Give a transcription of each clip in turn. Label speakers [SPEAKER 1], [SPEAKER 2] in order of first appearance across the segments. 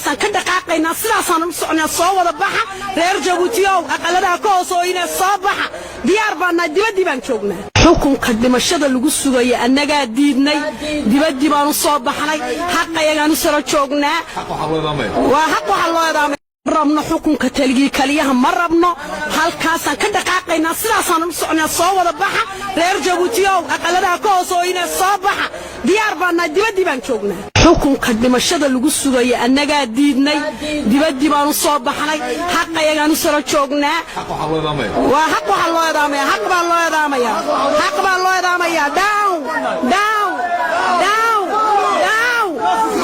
[SPEAKER 1] Halkaasaan ka dhaqaaqaynaa, sidaasaan u soconaa. Soo wada baxa, reer Jabuutiyow, aqaladaha ka hoosooyinee soo baxa. Diyaar baan nahay, dibaddii baan joognaa. Xukunka dhimashada lagu sugaya annagaa diidnay, dibaddii baan u soo baxnay, xaqayagaan u saro joognaa. Waa xaq waxaa loo eedaamay. Rabno xukunka keligii kaliyaha, ma rabno. Halkaasaan ka dhaqaaqaynaa, sidaasaan u soconaa. Soo wada baxa, reer Jabuutiyow, aqaladaha ka hoosooyinee soo baxa. Diyaar baan nahay, dibaddii baan joognaa. Xukunka dhimashada lagu sugaya annagaa diidnay, dibaddii baan u soo baxnay, xaqayagaan u saro joognaa. Waa xaq waxaa loo eedaamaya. Xaq baa loo eedaamaya, xaq baa loo eedaamaya. Down, down, down, down,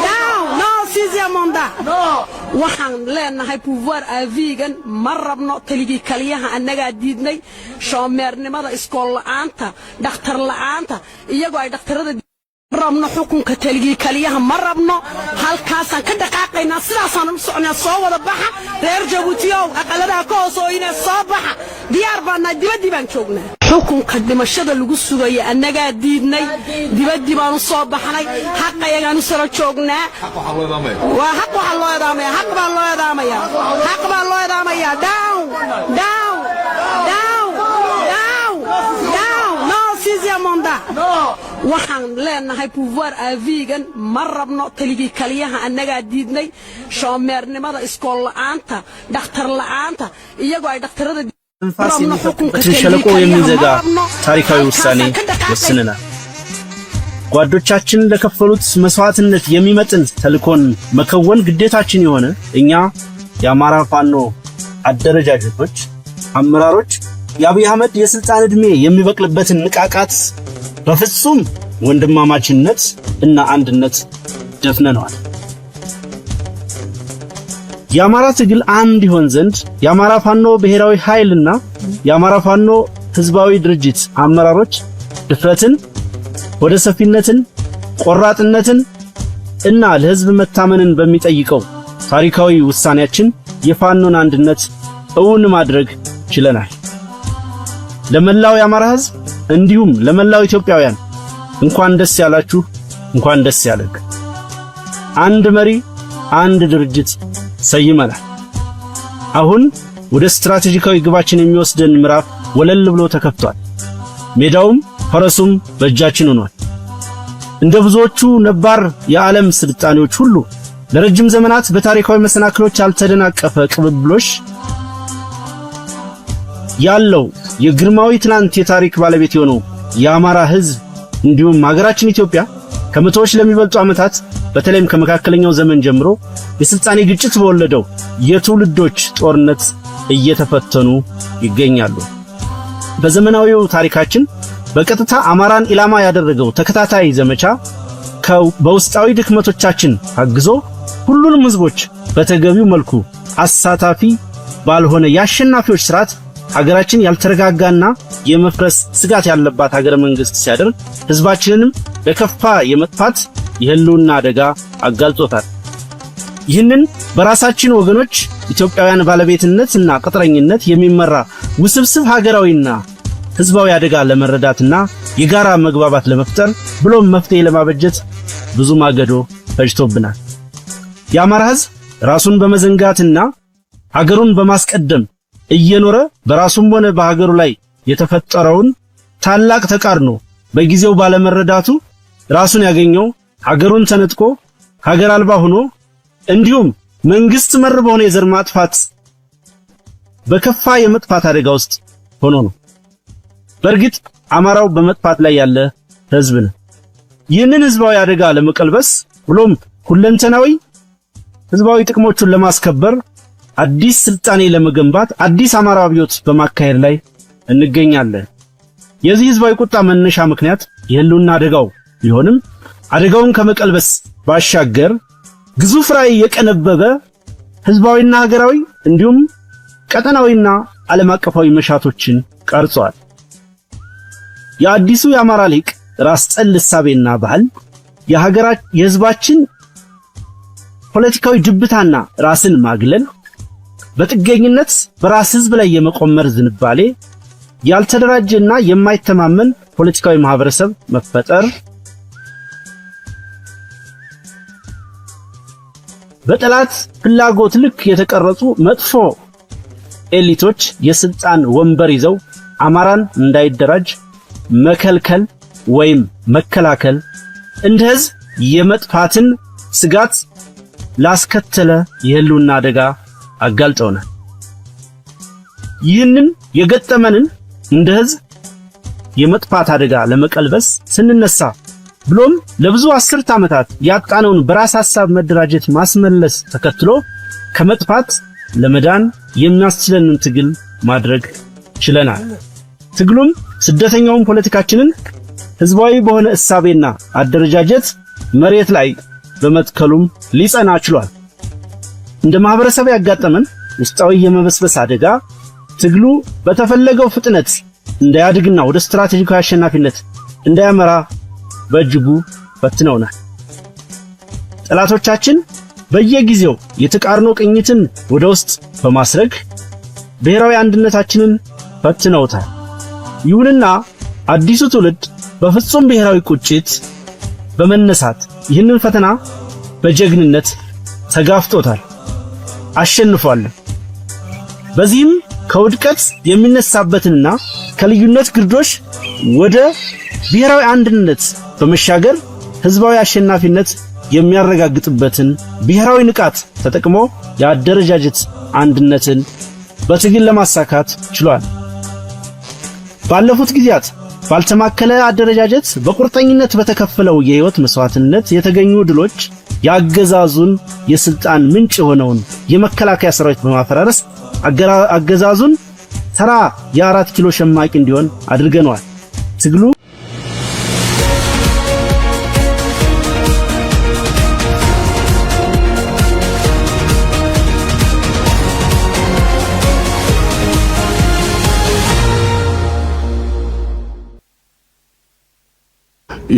[SPEAKER 1] down, no sixième mandat. Waxaan leenahay pouvoir à vie-gan ma rabno. Keligii kaliyaha annagaa diidnay. Shoomeernimada, iskool la'aanta, dhakhtar la'aanta, iyagoo ay dhakhtarada rabno. Xukunka keligii kaliyaha ma rabno. Halkaasaan ka dhaqaaqaynaa, sidaasaan u soconaa. Soo wada baxa, reer Jabuutiyow, aqaladaha ka hoosooyinee soo baxa. Diyaar baan nahay, dibaddii baan joognaa. Xukunka dhimashada lagu sugaya annagaa diidnay, dibaddii baan u soo baxnay, xaqayagaan u saro joognaa. Waa xaq waxaa loo eedaamaya. Xaq baa loo eedaamaya, xaq baa loo eedaamaya. Down, down, down, down, down, no sixième mandat. Waxaan leenahay pouvoir à vie-gan ma rabno. Keligii kaliyaha annagaa diidnay. Shoomeernimada, iskool la'aanta, dhakhtar la'aanta, iyagoo ay dhakhtarada
[SPEAKER 2] ንፋስ የሚፈቅበትን ሸለቆ የሚዘጋ ታሪካዊ ውሳኔ ወስነናል። ጓዶቻችን ለከፈሉት መስዋዕትነት የሚመጥን ተልእኮን መከወን ግዴታችን የሆነ እኛ የአማራ ፋኖ አደረጃጀቶች አመራሮች የአብይ አህመድ የስልጣን ዕድሜ የሚበቅልበትን ንቃቃት በፍጹም ወንድማማችነት እና አንድነት ደፍነነዋል። የአማራ ትግል አንድ ይሆን ዘንድ የአማራ ፋኖ ብሔራዊ ኃይልና የአማራ ፋኖ ህዝባዊ ድርጅት አመራሮች ድፍረትን፣ ወደ ሰፊነትን፣ ቆራጥነትን እና ለህዝብ መታመንን በሚጠይቀው ታሪካዊ ውሳኔያችን የፋኖን አንድነት እውን ማድረግ ችለናል። ለመላው የአማራ ህዝብ እንዲሁም ለመላው ኢትዮጵያውያን እንኳን ደስ ያላችሁ፣ እንኳን ደስ ያለህ። አንድ መሪ፣ አንድ ድርጅት ሰይመናል። አሁን ወደ ስትራቴጂካዊ ግባችን የሚወስደን ምዕራፍ ወለል ብሎ ተከፍቷል። ሜዳውም ፈረሱም በእጃችን ሆኗል። እንደ ብዙዎቹ ነባር የዓለም ስልጣኔዎች ሁሉ ለረጅም ዘመናት በታሪካዊ መሰናክሎች ያልተደናቀፈ ቅብብሎሽ ያለው የግርማዊ ትናንት የታሪክ ባለቤት የሆነው የአማራ ሕዝብ እንዲሁም ሀገራችን ኢትዮጵያ ከመቶዎች ለሚበልጡ ዓመታት፣ በተለይም ከመካከለኛው ዘመን ጀምሮ፣ የስልጣኔ ግጭት በወለደው የትውልዶች ጦርነት እየተፈተኑ ይገኛሉ። በዘመናዊው ታሪካችን በቀጥታ አማራን ኢላማ ያደረገው ተከታታይ ዘመቻ በውስጣዊ ድክመቶቻችን ታግዞ ሁሉንም ህዝቦች በተገቢው መልኩ አሳታፊ ባልሆነ የአሸናፊዎች ስርዓት ሀገራችን ያልተረጋጋና የመፍረስ ስጋት ያለባት ሀገረ መንግስት ሲያደርግ ህዝባችንንም ለከፋ የመጥፋት የህልውና አደጋ አጋልጦታል። ይህንን በራሳችን ወገኖች ኢትዮጵያውያን ባለቤትነት እና ቅጥረኝነት የሚመራ ውስብስብ ሀገራዊና ህዝባዊ አደጋ ለመረዳትና የጋራ መግባባት ለመፍጠር ብሎም መፍትሄ ለማበጀት ብዙ ማገዶ ፈጅቶብናል። የአማራ ህዝብ ራሱን በመዘንጋትና ሀገሩን በማስቀደም እየኖረ በራሱም ሆነ በሀገሩ ላይ የተፈጠረውን ታላቅ ተቃርኖ በጊዜው ባለመረዳቱ ራሱን ያገኘው ሀገሩን ተነጥቆ ሀገር አልባ ሆኖ እንዲሁም መንግስት መር በሆነ የዘር ማጥፋት በከፋ የመጥፋት አደጋ ውስጥ ሆኖ ነው። በእርግጥ አማራው በመጥፋት ላይ ያለ ህዝብ ነው። ይህንን ህዝባዊ አደጋ ለመቀልበስ ብሎም ሁለንተናዊ ህዝባዊ ጥቅሞቹን ለማስከበር አዲስ ስልጣኔ ለመገንባት አዲስ አማራ አብዮት በማካሄድ ላይ እንገኛለን። የዚህ ህዝባዊ ቁጣ መነሻ ምክንያት የህልውና አደጋው ቢሆንም አደጋውን ከመቀልበስ ባሻገር ግዙፍ ራዕይ የቀነበበ ህዝባዊና ሀገራዊ እንዲሁም ቀጠናዊና ዓለም አቀፋዊ መሻቶችን ቀርጿል። የአዲሱ የአማራ ሊቅ ራስ ጠል እሳቤና ባህል፣ የህዝባችን ፖለቲካዊ ድብታና ራስን ማግለል፣ በጥገኝነት በራስ ህዝብ ላይ የመቆመር ዝንባሌ፣ ያልተደራጀና የማይተማመን ፖለቲካዊ ማህበረሰብ መፈጠር፣ በጠላት ፍላጎት ልክ የተቀረጹ መጥፎ ኤሊቶች የስልጣን ወንበር ይዘው አማራን እንዳይደራጅ መከልከል ወይም መከላከል እንደ ሕዝብ የመጥፋትን ስጋት ላስከተለ የህልውና አደጋ አጋልጠውናል። ይህንን የገጠመንን እንደ ሕዝብ የመጥፋት አደጋ ለመቀልበስ ስንነሳ ብሎም ለብዙ አስርት ዓመታት ያጣነውን በራስ ሐሳብ መደራጀት ማስመለስ ተከትሎ ከመጥፋት ለመዳን የሚያስችለንን ትግል ማድረግ ችለናል። ትግሉም ስደተኛውን ፖለቲካችንን ህዝባዊ በሆነ እሳቤና አደረጃጀት መሬት ላይ በመትከሉም ሊጸና ችሏል። እንደ ማህበረሰብ ያጋጠመን ውስጣዊ የመበስበስ አደጋ ትግሉ በተፈለገው ፍጥነት እንዳያድግና ወደ ስትራቴጂካዊ አሸናፊነት እንዳያመራ በእጅጉ ፈትነውናል። ጠላቶቻችን በየጊዜው የተቃርኖ ቅኝትን ወደ ውስጥ በማስረግ ብሔራዊ አንድነታችንን ፈትነውታል። ይሁንና አዲሱ ትውልድ በፍጹም ብሔራዊ ቁጭት በመነሳት ይህንን ፈተና በጀግንነት ተጋፍጦታል፣ አሸንፏል። በዚህም ከውድቀት የሚነሳበትንና ከልዩነት ግርዶሽ ወደ ብሔራዊ አንድነት በመሻገር ህዝባዊ አሸናፊነት የሚያረጋግጥበትን ብሔራዊ ንቃት ተጠቅሞ የአደረጃጀት አንድነትን በትግል ለማሳካት ችሏል። ባለፉት ጊዜያት ባልተማከለ አደረጃጀት በቁርጠኝነት በተከፈለው የህይወት መስዋዕትነት የተገኙ ድሎች የአገዛዙን የስልጣን ምንጭ የሆነውን የመከላከያ ሰራዊት በማፈራረስ አገዛዙን ተራ የ4 ኪሎ ሸማቂ እንዲሆን አድርገነዋል። ትግሉ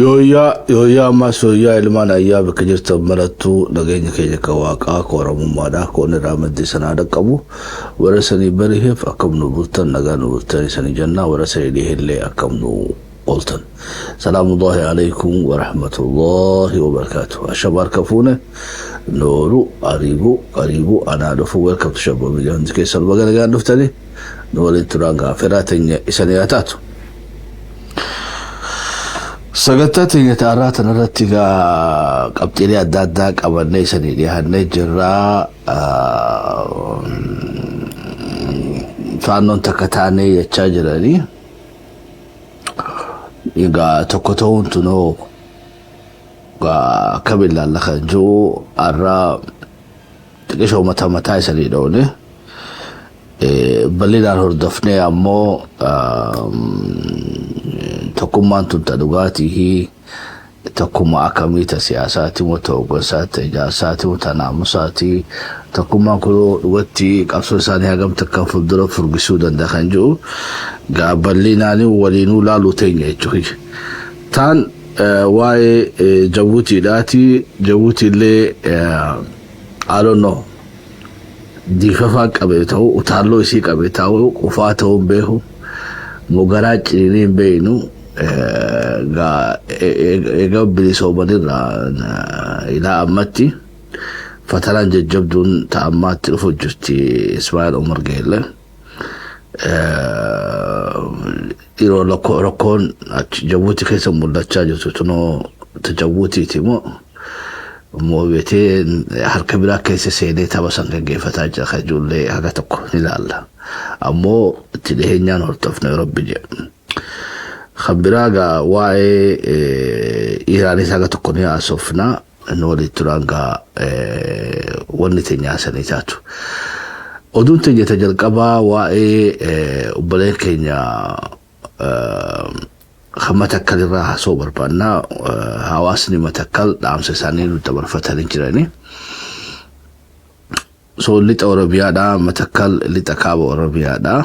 [SPEAKER 3] Yooyyaa yooyyaa ammas yooyyaa ilmaan ayyaa bakka jirtan marattuu nageenya keenya kan waaqaa kan oromummaadhaa kan inni irraa maddee sanaa dhaqqabu warra sanii bariheef akkam nu bultan nagaa nu bultan isanii jennaa warra sanii dhiheellee akkam nu ooltan. Salaamullahi alaikum wa rahmatullahi wa barakaatuh. Ashabaar kafuune nooru ariibu qariibu anaa dhufu welcome to Shabboo Miidiyaa hundi keessan baga nagaan dhuftanii nu waliin turaan gaafeeraa teenya isanii haa taatu. Sagantaa teenya ta'arraa tanarratti egaa qabxiilee adda addaa qabannee isanii dhiyaannee jirraa. Faannoon takka taanee jechaa jiranii. Egaa tokko ta'uun tunoo egaa akkam ilaalla kan jiru har'a xiqqishoo mataa mataa isanii dhoone. Bal'inaan hordofnee ammoo tokkummaan tun ta dhugaatii tokkummaa akkamii ta siyaasaati moo ta hooggansaati ta ijaarsaati moo ta naamusaati, tokkummaan kun dhugatti qabsoo isaanii hagam takka fuuldura furgisuu danda'a kan jiru gaa bal'inaan waliinuu laaluu teenya jechuudha. Taan waa'ee Jabuutiidhaati. Jabuuti illee, I don't know, diifafaa qabe ta'u, utaalloo isii qabe ta'u, qufaa ta'uu hin beeku, mogaraa ciniinii hin beeknu. Gaa eega bilisoomanirraa ilaa ammatti fatanaan jajjabduun ta ammaatti dhufu jirti Ismaa'eel Umar Geelle. Yeroo rakkoon Jabuuti keessa mul'achaa jirtu tunoo ta Jabuutiiti moo moo beetee harka biraa keessa seenee tapha san gaggeeffataa jira kan ijoollee haga tokko ni ilaalla. Ammoo itti dhiheenyaan hordofne Rabbi jedhe. Kan biraa gaa waa'ee Iraanis haga tokko ni haasofna. Inni walitti turaan gaa wanni teenya haasanii taatu. Oduun teenya ta jalqabaa waa'ee obboleen keenya kan Matakkal irraa haasa'uu barbaanna. Hawaasni Matakkal dhaamsa isaanii nu dabarfatanii jirani. So lixa Oromiyaadha. Matakkal lixa kaaba Oromiyaadha.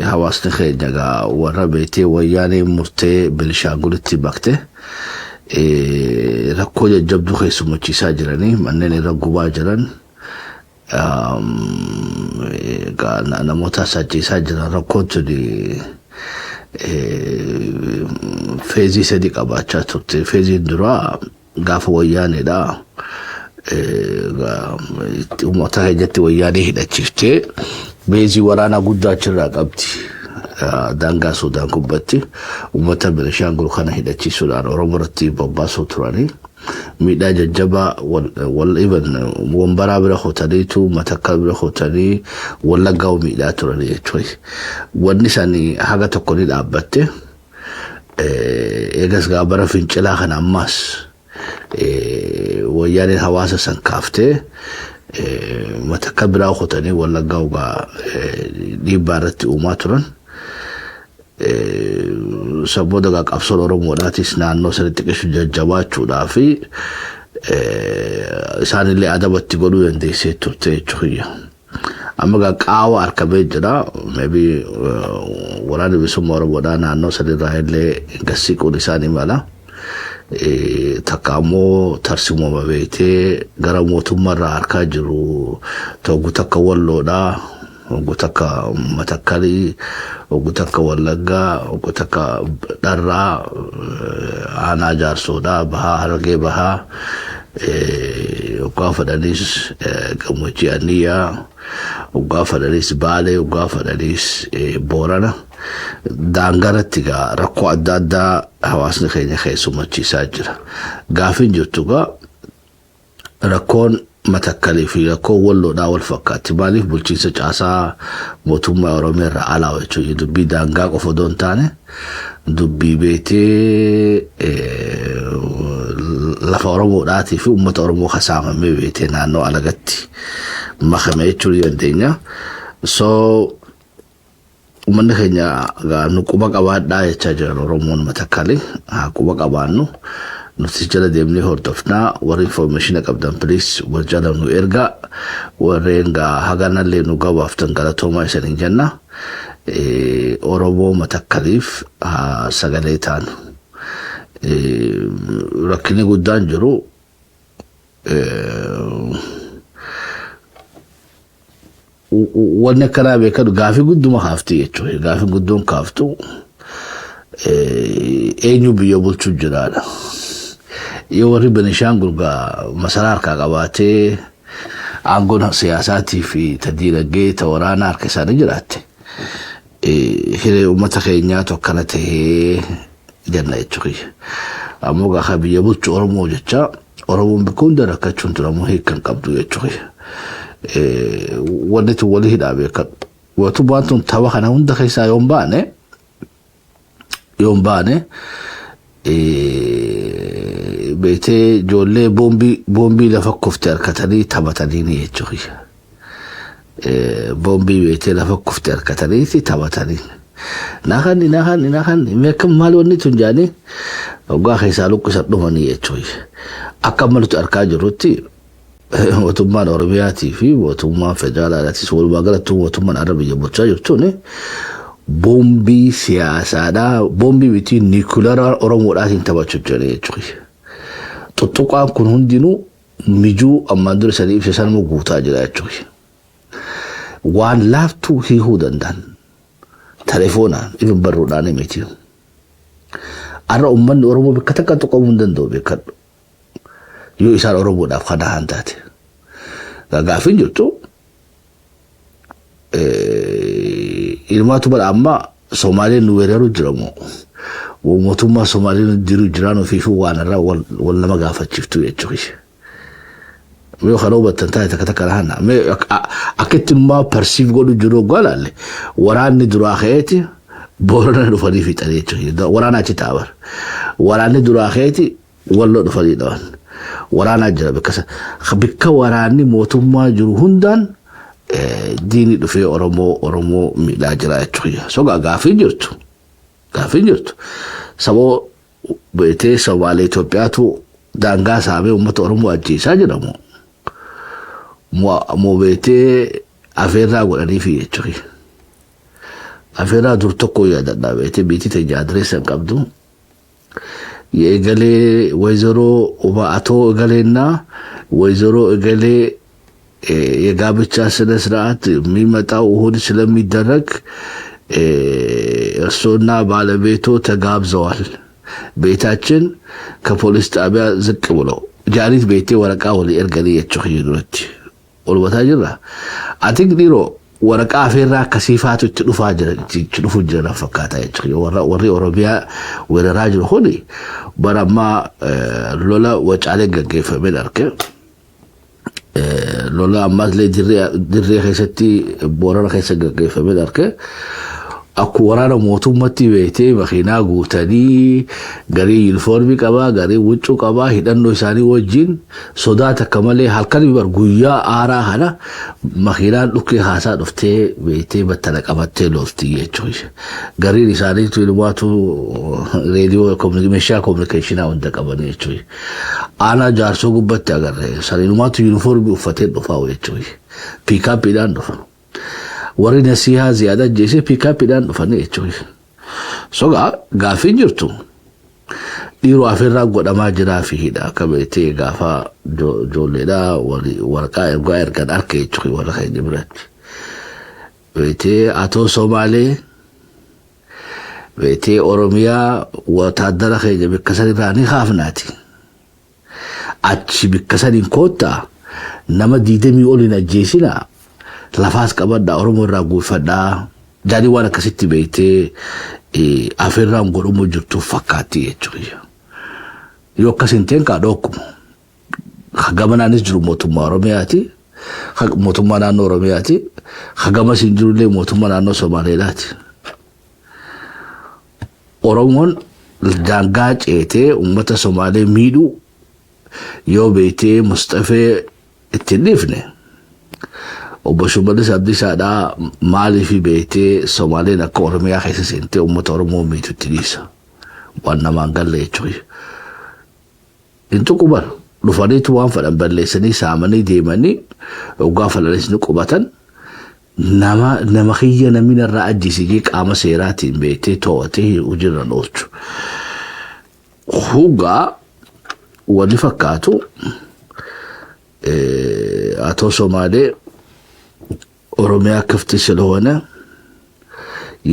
[SPEAKER 3] Hawaasni keenya gaa warra beetee wayyaanee murtee Benishaangulitti bakte rakkoo jajjabduu keessummachiisaa jiranii, manneen irra gubaa jiran, namoota ajjeesaa jiran. Rakkoon tuni feezii sadi qabaachaa turte. Feeziin duraa gaafa wayyaaneedha. Uummata keenyatti Wayyaanee hidhachiiftee beezii waraanaa guddaa achirraa qabdi. Daangaa Suudaan gubbatti uummata Benishaangul kana hidhachiisuudhaan Oromoo irratti bobbaasuu turanii, miidhaa jajjabaa wal even Wambaraa bira kutaniitu, Matakkal bira kutanii, Wallaggaa miidhaa turanii jechuudha. Wanni isaanii haga tokko ni dhaabbatte. Eegas gaa bara fincilaa kana ammaas Wayyaaneen hawaasa san kaaftee Matakkal biraa kutanii Wallaggaa ugaa dhiibbaa irratti uumaa turan. Saboota gaa qabsoon Oromoodhaatis naannoo sanitti xiqqishu jajjabaachuudhaa fi isaanillee adabatti godhuu dandeessee turte jechuudha. Amma gaa qaawa argamee jira. Maybe Waraanni Bilisummaa Oromoodhaa naannoo sanirraa illee gasiquun isaanii mala. Takka ammoo tarsimuma beektee gara mootummaarraa harkaa jiru, tokko takka Walloodhaa, oggu takka Matakkalii, oggu takka Wallaggaa, oggu takka Dharraa, aanaa Jaarsoodhaa, bahaa Harargee Bahaa, oggaa fedhanis Gammoojjii Anniyyaa, oggaa fedhanis Baalee, oggaa fedhanis Boorana. Daangaratti gaa rakkoo adda addaa hawaasni keenya keessummachiisaa jira. Gaafiin jirtu gaa rakkoon Matakkalii fi rakkoon Walloodhaa wal fakkaatti. Maaliif bulchiinsa caasaa mootummaa Oromiyaa irraa alaa jechuudha. Dubbii daangaa qofa odoo hin taane, dubbii beetee lafa Oromoodhaatii fi uummata Oromoo kasaamamee beetee naannoo alagatti makame jechuu ni dandeenya. So uummanni keenya nu quba qabaadhaa jechaa jiran. Oromoon Matakkalii haa quba qabaannu. Nuti jala deemnee hordofnaa. Warri information qabdan, please, wal jala nu ergaa. Warreen gaa haganallee nu gabaaftan, galatoomaa isaniin jenna. Oromoo Matakkaliif haa sagalee taanu. Rakkinni guddaan jiru wanni akkanaa beekadu gaafii gudduma kaafti jechuudha. Gaafii guddoon kaaftu eenyu biyya bulchuu jiraadha. Yoo warri Benishaangul gaa masaraa harkaa qabaatee, aangoon siyaasaatii fi ta diinagdee, ta waraanaa harka isaanii jiraatte, hiree uummata keenyaatu akkana tahee jenna jechuudha. Ammoo gaafa biyya bulchu Oromoo jecha, Oromoon bakka hunda rakkachuun ture ammoo hiikkan qabdu jechuudha. Wanni tun walii hidhaa beekadhu. Mootummaan tun tapha kana hunda keessaa yoon baane, beektee, ijoollee boombii lafa kufte harkatanii taphatanii ni jechuudha. Boombii beektee lafa kufte harkatanii taphatanii. Nakanni nakanni nakanni meeqa maal wanni tun jaanii waggaa keessaa luqqisan dhumanii jechuudha. Akka amma nuti argaa jirrutti, mootummaan Oromiyaatii fi mootummaan federaalaadhaatis, walumaa galatti mootummaan arra biyya bulchaa jirtuun, boombii siyaasaadhaa, boombii miti, niikulara Oromoodhaatiin taphachuu jiran jechuudha. Tuttuqaan kun hundinuu mijuu ammaan dura sanii ibsa sanuma guutaa jira jechuudha. Waan laaftuu hiikuu danda'an telefoonaan, ifin barruudhaan miti. Har'a uummanni Oromoo bakka takka tuqamuu hin danda'u, beekadhu. Yoo isaan Oromoodhaaf kana haan taate. Gaafiin jirtu ilmaatu bara amma Somaaleen nu weeraruu jira moo mootummaa Somaaleen jiru jiraan ofiifuu waan irraa wal nama gaafachiiftu jechuudha. Mee kana hubattan taate takka takka lahanna. Mee akka itti immoo perceive godhu jiru oggaa laalle, waraanni duraa ka'eeti Boorana dhufanii fixanii jechuudha. Waraana achi taa'abar. Waraanni duraa ka'eeti Walloo dhufanii dhawan. Waraanaa jira bakka bakka waraanni mootummaa jiru hundaan diini dhufee Oromoo miidhaa jira jechuudha. So gaafiin jirtu. Gaafiin jirtu. Saboo beetee Somaalee Itoophiyaatu daangaa saamee uummata Oromoo ajjeesaa jedhamu. Moo beetee afeerraa godhaniifi jechuudha. Afeerraa dur tokko yaadadhaa, beetee biitii teenya adireessa hin qabdu. የእገሌ ወይዘሮ አቶ እገሌና ወይዘሮ እገሌ የጋብቻ ስነ ስርዓት የሚመጣው እሁድ ስለሚደረግ እርሶና ባለቤቶ ተጋብዘዋል። ቤታችን ከፖሊስ ጣቢያ ዝቅ ብሎ Jaanis beektee waraqaa walii erganii jechuu kiyya duratti. Ol hubataa jirra. Ati dhiiroo waraqaa afeerraa akkasii faatu itti dhufaa jira, itti dhufu jira na fakkaata jechuudha. Warri Oromiyaa weeraraa jiru kuni bara ammaa lola Wacaaleen gaggeeffameen arge. Lola ammaas illee dirree keessatti Boorana keessa gaggeeffameen arge. Akkuma waraana mootummatti beektee makiinaa guutanii, garii yuunifoormii qabaa, garii huccuu qabaa, hidhannoo isaanii wajjin sodaa takka malee halkan bar guyyaa aaraa kana makiinaan dhukkee haasaa dhuftee beektee battala qabattee lolti jechuudha. Gariin isaaniitu ilmaatu reediyoo, meeshaa communicationaa hunda qabanii jechuudha. Aanaa Jaarsoo gubbatti agarre saniinumaatu yuunifoormii uffatee dhufaa jechuudha. Pickupiidhaan dhufa. Warri Nasihaa Ziyaada ajjeesee pickupiidhaan dhufanii jechuudha. Sogaa gaaffiin jirtu dhiiroo afeerraa godhamaa jiraa fi hidha akka beektee gaafa ijoolleedhaa waraqaa ergaa ergan arke jechuudha warra keenya biratti. Beektee atoo Somaalee beektee Oromiyaa wataadara keenya bakka sanirraa ni kaafnaati. Achi bakka saniin koottaa, nama 20 ol hin ajjeesinaa, lafaas qabadhaa, Oromoo irraa guuffadhaa. Jaanii waan akkasitti beektee afeerraan godhamu jirtu fakkaatti jechuudha. Yoo akkas hin ta'in kaa dhookkumu. Gamanaanis jiru mootummaa Oromiyaati. Mootummaa naannoo Oromiyaati. Hagamas hin jirullee mootummaa naannoo Somaaleedhaati. Oromoon daangaa ceetee uummata Somaalee miidhuu yoo beektee Mustafee ittiin dhiifne, obbo Shimallis Abdiisaadhaa maaliif beektee Somaaleen akka Oromiyaa keessa seentee uummata Oromoo miitu itti dhiisa? Waan namaan galle jechuudha. Hin tuquban, dhufaniitu waan fedhan balleessanii saamanii deemanii, dhugaa fedhanis ni qubatan. Nama kiyya namni irraa ajjeesee qaama seeraatiin beektee to'atee hojiirra oolchu. Hugaa wanni fakkaatu አቶ ሶማሌ ኦሮሚያ ክፍት ስለሆነ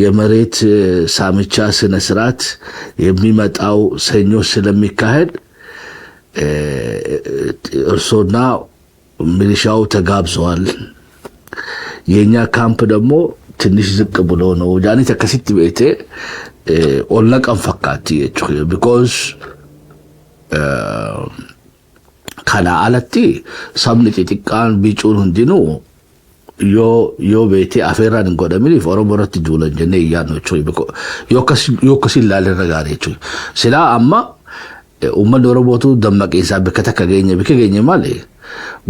[SPEAKER 3] የመሬት ሳምቻ ስነ ስርዓት የሚመጣው ሰኞ ስለሚካሄድ እርሶና ሚሊሻው ተጋብዘዋል። የእኛ ካምፕ ደግሞ ትንሽ ዝቅ ብሎ ነው። Jaanii akkasitti beektee ol naqan fakkaatti jechuudha. Because kana alatti sabni xixiqqaan bicuun hundinuu yoo beektee afeerraan hin godhaminiif Oromoo irratti duulan jennee iyyaannu jechuudha. Yoo akkas ilaalle irra gaarii jechuudha. Silaa amma uummanni Oromootu dammaqiinsaa bakka takka geenye, bakka geenye malee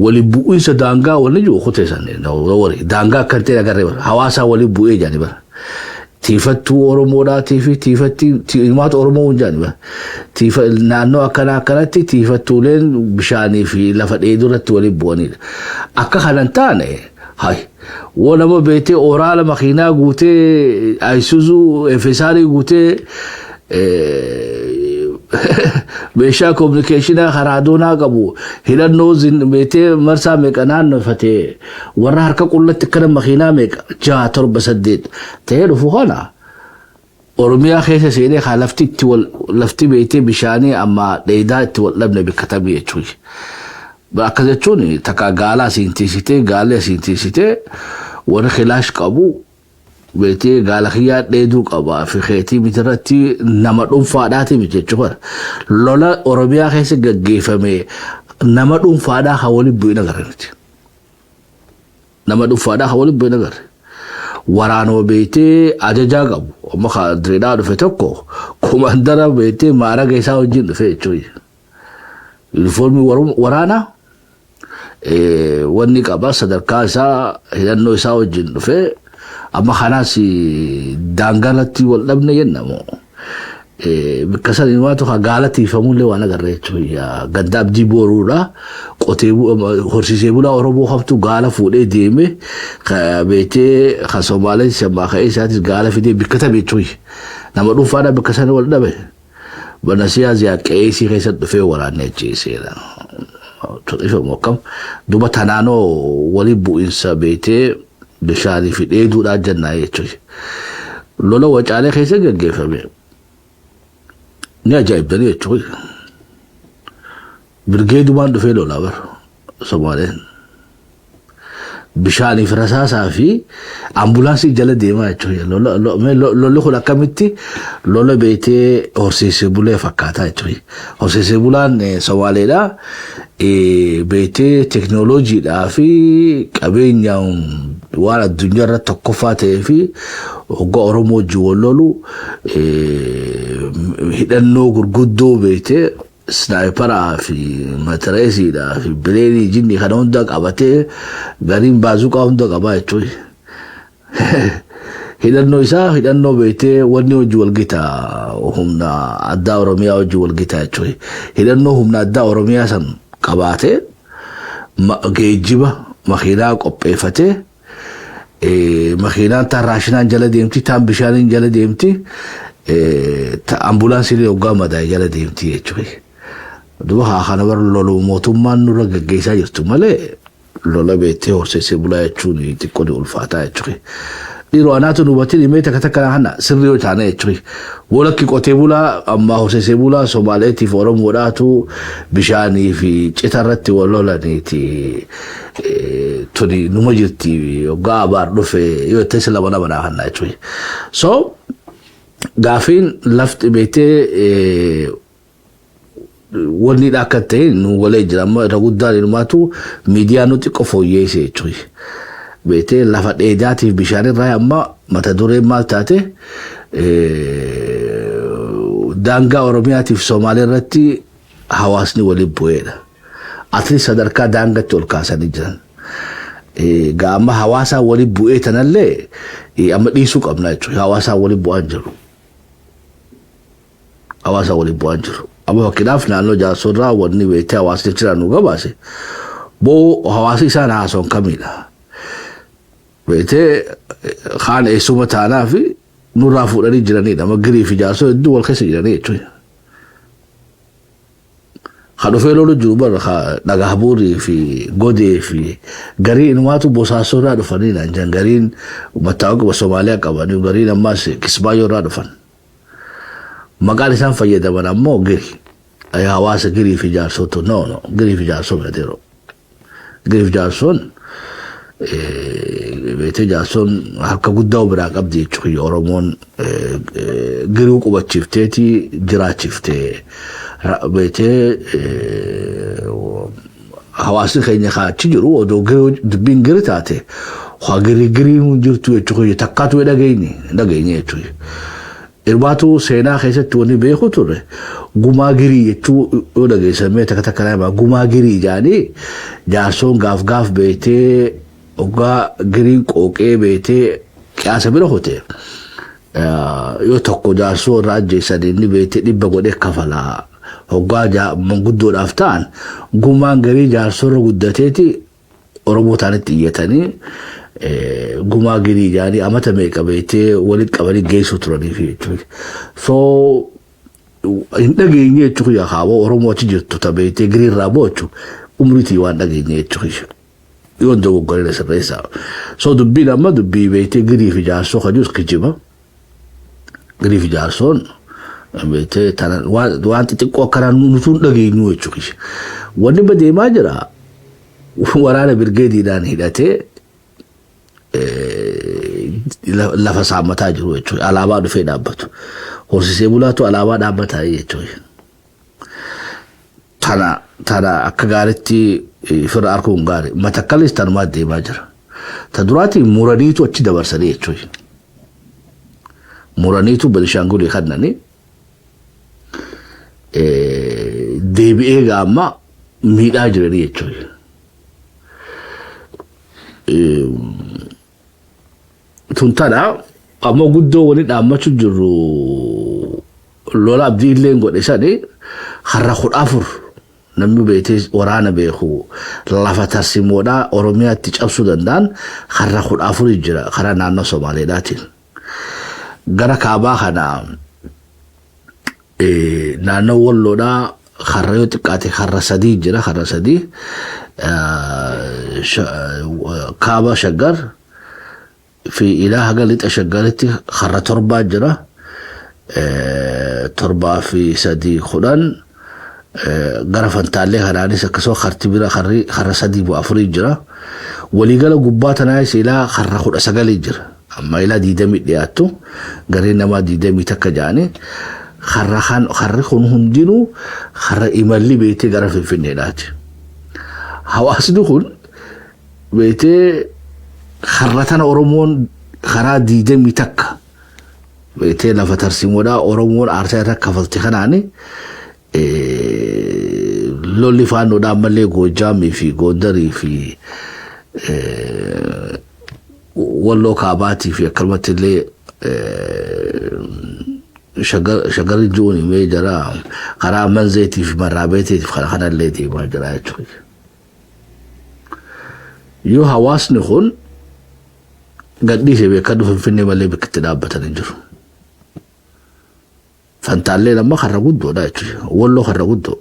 [SPEAKER 3] wali bu'iinsa daangaa wanni jiru kuteessan daangaa akka hin ta'e agarree bara hawaasaa wali bu'ee jedhani bara. Tiifattuu Oromoodhaatii fi tiifatti ilmaata Oromoo hin jedhani bara. Tiifa naannoo akkanaa akkanatti tiifattuuleen bishaanii fi lafa dheeduu irratti wali bu'anidha. Akka kana hin taane hay woo nama beektee oraala makiinaa guutee, Ayisuzuu FSR guutee, meeshaa communicationaa karaa doonaa qabu, hidhannoo beektee marsaa meeqa naannofatee, warra harka qullatti akkana makiinaa meeqa jaha, torba, saddeet ta'ee dhufu kana Oromiyaa keessa seenee haa lafti itti wal lafti beektee bishaanii amma dheedaa itti wal dhabne bikkatamii jechuudha. Akkas jechuun takka gaala asiin tiisitee, gaalli asiin tiisitee, warri kilaash qabu beektee gaala kiyyaa dheeduu qabaa fi keetii miti irratti nama dhuunfaadhaati miti jechuudha. Lola Oromiyaa keessa gaggeeffame nama dhuunfaadhaa haa waliin bu'in agarre nuti. Nama dhuunfaadhaa haa waliin bu'in agarre. Waraanoo beektee ajajaa qabu. Amma Direedhaa dhufe tokko komandara beektee maaraga isaa wajjin dhufe jechuudha. Yuunifoormii waraanaa wanni qaba, sadarkaa isaa, hidhannoo isaa wajjin dhufe. Amma kanaas daangaa irratti wal dhabne jennamu. Bakka san ilmaatu haa gaala tiifamullee waan agarre jechuudha. Ganda Abdii Boruudha. Qotee horsiisee bulaa Oromoo hamtu gaala fuudhee deeme, beektee kan Somaalee shammaa ka'ee isaatis gaala fidee bikkatame jechuudha. Nama dhuunfaadhaan bakka sana wal dhabe. Banasiyaa ziyaa qe'eesii keessatti dhufee waraanne ajjeeseera. Ifamu akkam duba tanaanoo walii bu'insa beektee bishaanii fi dheeduudhaan jennaa jechuudha. Lola Wacaalee keessa gaggeeffame. Ni ajaa'ibdanii jechuudha. Birgeedumaan dhufee lolaa bara Somaaleen. Bishaaniif rasaasaa fi ambulaansii jala deemaa jechuudha. Lolli kun akkamitti lola beetee horsiisee bulee fakkaataa jechuudha. Horsiisee bulaan Somaaleedha. Beetee teknooloojiidhaa fi qabeenyaan waan addunyaa irratti tokkoffaa ta'ee fi hoggaa Oromoo wajjin wal lolu hidhannoo gurguddoo beetee sniperaa fi matireesiidhaa fi bireenii jinni kana hunda qabatee, gariin baazuqaa hunda qabaa jechuudha. Hidhannoo isaa hidhannoo beektee wanni hojii wal gita, humna addaa Oromiyaa hojii wal gita jechuudha. Hidhannoo humna addaa Oromiyaa san qabaatee, geejjiba makiinaa qopheeffatee, makiinaan taan raashinaan jala deemti, taan bishaaniin jala deemti, ambulaansiin hoggaa madaa'e jala deemti jechuudha. Duba haa kana bara lolu mootummaan nurra gaggeessaa jirtu malee lola beektee horsiisee bulaa jechuun xiqqoo ni ulfaataa jechuudha. Dhiiroo anaatu nu hubatin himee takka takka kana sirrii yoo taane jechuudha. Walakki qotee bulaa amma horsiisee bulaa Somaaleetiif Oromoodhaatu bishaanii fi cita irratti wal lolaniiti. Tuni numa jirti, hoggaa abaar dhufe yoo itti lama lama naa kanna jechuudha. So gaafiin lafti beektee wanni akka ta'e nu walee jira. Amma irra guddaan inumaatu miidiyaa nuti xiqqoo fooyyeesse jechuudha. Beektee lafa dheedaatiif bishaan irraa amma mata dureen maal taate? Daangaa Oromiyaatiif Somaalee irratti hawaasni waliin bu'eedha. Atli sadarkaa daangatti ol kaasanii jiran. Gaa amma hawaasaa waliin bu'ee tanallee amma dhiisuu qabna jechuudha. Hawaasaa waliin bu'aan jiru. Hawaasa waliin bu'aan jiru. Amma fakkeenyaaf naannoo jaarsorraa wanni beektee hawaasni jiran nu gabaase. Boo hawaasni isaan haasoon kamidha? Beektee kaan eessuma taanaa fi nurraa fuudhanii jiranidha. Amma girii fi jaarsoo hedduu wal keessa jiranii jechuudha. Ka dhufee lolu jiru bara dhagaa buurii fi godee fi garii inumaatu Bosaasoo irraa dhufanii naan jiran, gariin mattaawaquma Somaaliyaa qabanii, gariin ammaas Kismaayyoo irraa dhufan. Maqaan isaan fayyadaman ammoo giri. Hawaasa girii fi jaarsootu, no, girii fi jaarsoo miti yeroo. Girii fi jaarsoon beektee jaarsoon harka guddaa biraa qabdi jechuudha. Oromoon girii qubachiifteeti jiraachiftee beektee hawaasni keenya kaachi jiru odoo dubbiin giri taate waa girii giriin jirtu jechuudha. Takkaatu dhageenye dhageenye jechuudha. Irbaatu seenaa keessatti wanni beeku turre gumaa girii jechuu yoo dhageessamee takka takka nama gumaa girii jaanii jaarsoon gaaf gaaf beektee hoggaa giriin qooqee beektee qiyaasa bira hote yoo tokko jaarsoo irraa ajjeessan inni beektee 100 godhee kafalaa, hoggaa manguddoodhaaf ta'an gumaan garii jaarsoo irra guddateeti Oromoo ta'anitti iyyatanii gumaa girii jaanii amata meeqa beektee walitti qabanii geessuu turaniif jechuudha. So hin dhageenye jechuudha, kaaboo Oromoo achi jirtu ta beektee girii irraa boochu umriitii waan dhageenye jechuudha. Yoo dogoggoree sirreessaa. So dubbiin amma dubbii beektee girii fi jaarsoo kajus kijiba. Girii fi jaarsoon beektee waan xixiqqoo akkanaa nutuu hin dhageenyu jechuudha. Wanni badeemaa jira waraana birgeediidhaan hidhatee lafa saammataa jiru jechuudha. Alaabaa dhufee dhaabbatu. Horsiisee bulaatu alaabaa dhaabbataa jechuudha. Tana akka gaariitti firra arguun gaarii. Matakkalis tanumaa deemaa jira. Ta duraatiin muraniitu achi dabarsanii jechuudha. Muraniitu Benishaangulii kannanii deebi'ee gaamma miidhaa jiranii jechuudha. Tun tana ammoo guddoo wani dhaammachuu jirru lola Abdii illee godhe sani har'a 14 namni beetee waraana beeku lafa tarsimoodhaa Oromiyaatti cabsuu danda'an har'a 14 jira karaa naannoo Somaaleedhaatiin. Gara kaabaa kana naannoo Walloodhaa har'a yoo xiqqaate har'a sadii jira, har'a sadii kaaba Shaggar fi ilaa haga lixa Shaggaritti har'a torbaa jira. Torbaa fi sadii 10. Gara Fantaallee kanaanis akkasuma karti bira karri karra sadii bu'a afurii jira. Waliigala gubbaa tanaas ilaa karra 19 jira. Amma ilaa 20 dhiyaattu, gareen namaa 21 jaanii, karra karri kun hundinuu karra imalli beektee gara Finfinneedhaati. Hawaasni kun beektee karra tana Oromoon karaa 21 beektee lafa tarsiimoodhaa Oromoon aarsaa irra kafalte kanaani lolli Faannoodhaa ammallee Goojaamii fi Gondarii fi Walloo Kaabaatii fi akkanumatti illee Shagarri ji'uun himee jira, karaa Manzeetii fi Marraabeetiif kana kanallee deemaa jira jechuudha. Yoo hawaasni kun gadhiise, beekadhu, Finfinnee malee bakki itti dhaabbatan hin jiru. Fantaalleen amma karra guddoodha jechuudha. Walloo karra guddoo.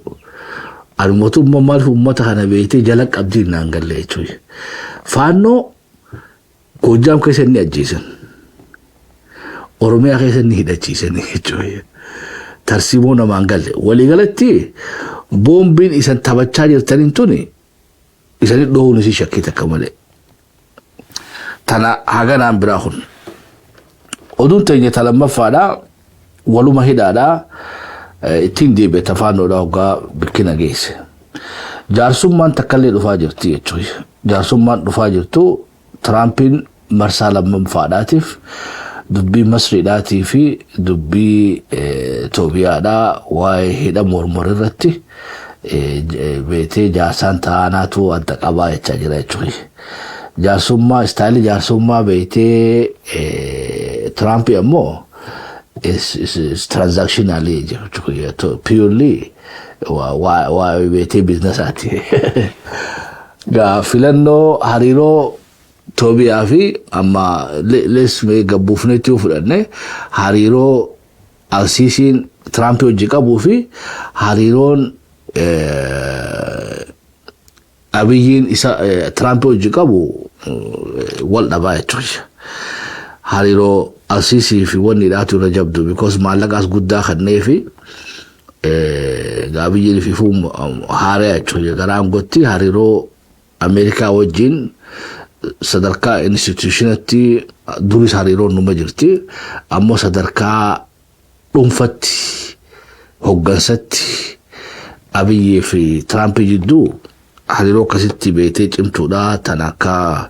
[SPEAKER 3] Ani mootummaa maaliif uummata kana beektee jala qabdii naan galle jechuudha. Faannoo Goojjaam keessa inni ajjeesan. Oromiyaa keessa inni hidhachiisan jechuudha. Tarsiimoo namaan galle. Waliigalatti boombiin isan taphachaa jirtaniin tuni isanii dhoowwuun isii shakkii takka malee. Tana haganaan biraa kun. Oduun teenya ta lammaffaadhaa waluma hidhaadhaa ittiin deebi'e tafaannoodhaa hoggaa bikkina geesse. Jaarsummaan takkallee dhufaa jirti jechuudha. Jaarsummaan dhufaa jirtu, Tiraampiin marsaa lammaffaadhaatiif dubbii Masriidhaatii fi dubbii Itoophiyaadhaa waa'ee hidha Mormor irratti beetee jaarsaan taa'anaatu adda qabaa jechaa jira jechuudha. Jaarsummaa style jaarsummaa beetee Tiraampii ammoo is transactionally jechuudha. Purely waa beetee businessaati. Gaa filannoo hariiroo Itoophiyaa fi amma lees mee gabbuufnetti yoo fudhanne, hariiroo Alsiisiin Tiraampii hojii qabuu fi hariiroon Abiyyiin isa Tiraampii hojii qabu wal dhabaa jechuudha. Hariiroo Alsiisii fi wanni dhaatu irra jabdu, because maallaqaas guddaa kannee fi Abiyyiin fi fuun haaraa jechuudha. Gara aangootti hariiroo Ameerikaa wajjin sadarkaa institutionatti duris hariiroon numa jirti. Ammoo sadarkaa dhuunfatti, hoggansatti, Abiyyii fi Tiraampii jidduu hariiroo akkasitti beektee cimtuudha. Tan akka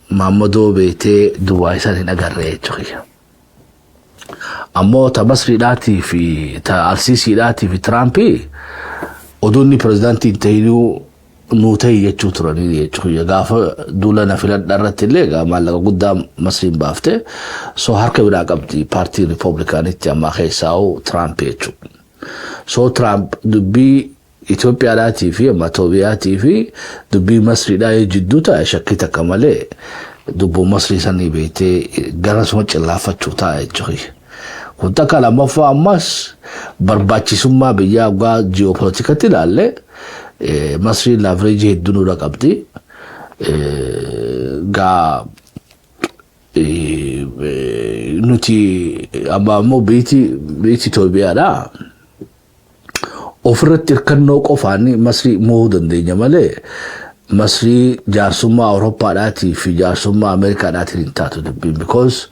[SPEAKER 3] Maammadoo beektee Dubaay san hin agarre jechuudha. Ammoo ta Masriidhaatii fi ta Alsiisiidhaatii fi Tiraampii oduu inni pirezidaantii hin ta'inuu nuu ta'e jechuu turanii jechuudha. Gaafa duula na filadha irratti illee egaa maallaqa guddaa Masriin baafte, so harka biraa qabdi paartii Riipooblikaanitti ammaa keessaa'u Tiraamp jechuudha. So Tiraamp dubbii Itoophiyaadhaatii fi amma Itoophiyaatii fi dubbii Masriidhaa yoo jidduu taa'e, shakkii takka malee dubbuu Masrii sanii beektee gara suma cillaaffachuu ta'a jechuudha. Kun takka. Lammaffaa, ammas barbaachisummaa biyyaa waggaa ji'oopolitikatti ilaalle, Masriin leverage hedduu nurra qabdi. Gaa nuti amma ammoo biyyi Itoophiyaadhaa ofirratti hirkannoo qofaan Masrii mo'uu dandeenya malee, Masrii jaarsummaa Awurooppaadhaatii fi jaarsummaa Ameerikaadhaatiin hin taatu dubbiin, because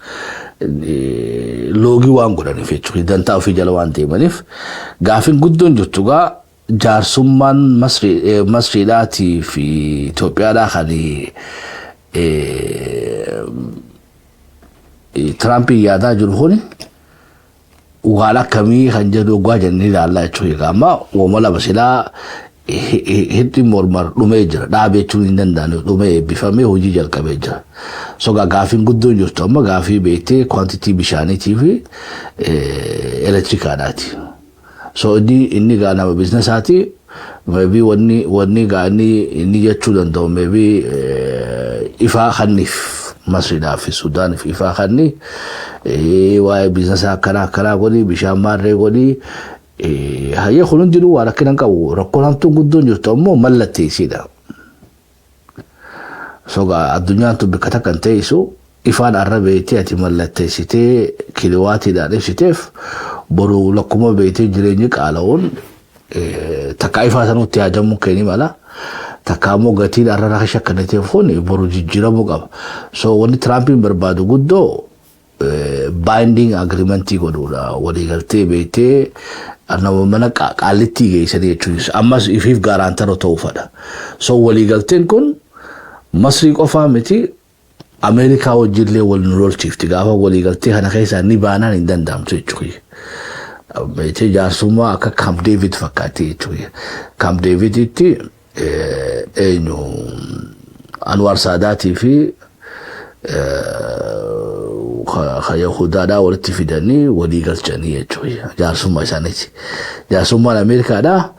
[SPEAKER 3] loogii waan godhaniif jechuudha, dantaa ofii jala waan deemaniif. Gaafiin guddoon jirtu gaa jaarsummaan Masriidhaatii fi Itoophiyaadhaa kan Tiraampiin yaadaa jiru kuni waan akkamii kan jedhu waggaa jennee ilaallaa jechuudha. Amma wooma lama silaa hidhi Mormar dhumee jira. Dhaabee jechuun hin danda'amu. Dhumee eebbifamee hojii jalqabee jira. So gaafiin guddoon jirtu amma gaafii beektee quantity bishaaniitii fi elektirikaadhaati. So inni gaa nama businessaati. Maybe wanni gaa inni jechuu danda'u, maybe ifaa kanniif Masriidhaa fi Suudaaniif ifaa kanni waa'ee businessaa akkanaa akkanaa godhi, bishaan maarree godhi. Hayyee, kun hundinuu waan rakkina hin qabu. Rakkoon hamtuun guddoon jirtu ammoo mallatteessiidha. So gaa addunyaan tun bakka takka hin teessu. Ifaan arra beektee ati mallatteessitee kilowaatiidhaan ibsiteef Boru lakkuma beektee jireenyi qaala'uun takka ifaa sanutti yaadamuu kenni mala. Takka ammoo gatiin har'a rakasha akkana ta'e kun boru jijjiiramuu qaba. So wanni Tiraampiin barbaadu guddoo binding agreementii godhuudha. Waliigaltee beektee nama mana qaallittii geessanii jechuudha. Ammas ifiif guarantor ta'uu fedha. So waliigalteen kun Masrii qofaa miti, Ameerikaa wajjillee wal nu lolchiifti. Gaafa waliigaltee kana keessaa ni baanaan hin danda'amtu jechuudha. Beektee jaarsummaa akka Camp David fakkaatti jechuudha. Camp Daviditti eenyu, Anwar Saadaatii fi ka Yahudaadhaa walitti fidanii walii galchanii jechuudha. Jaarsummaa isaaniiti. Jaarsummaan Ameerikaadhaa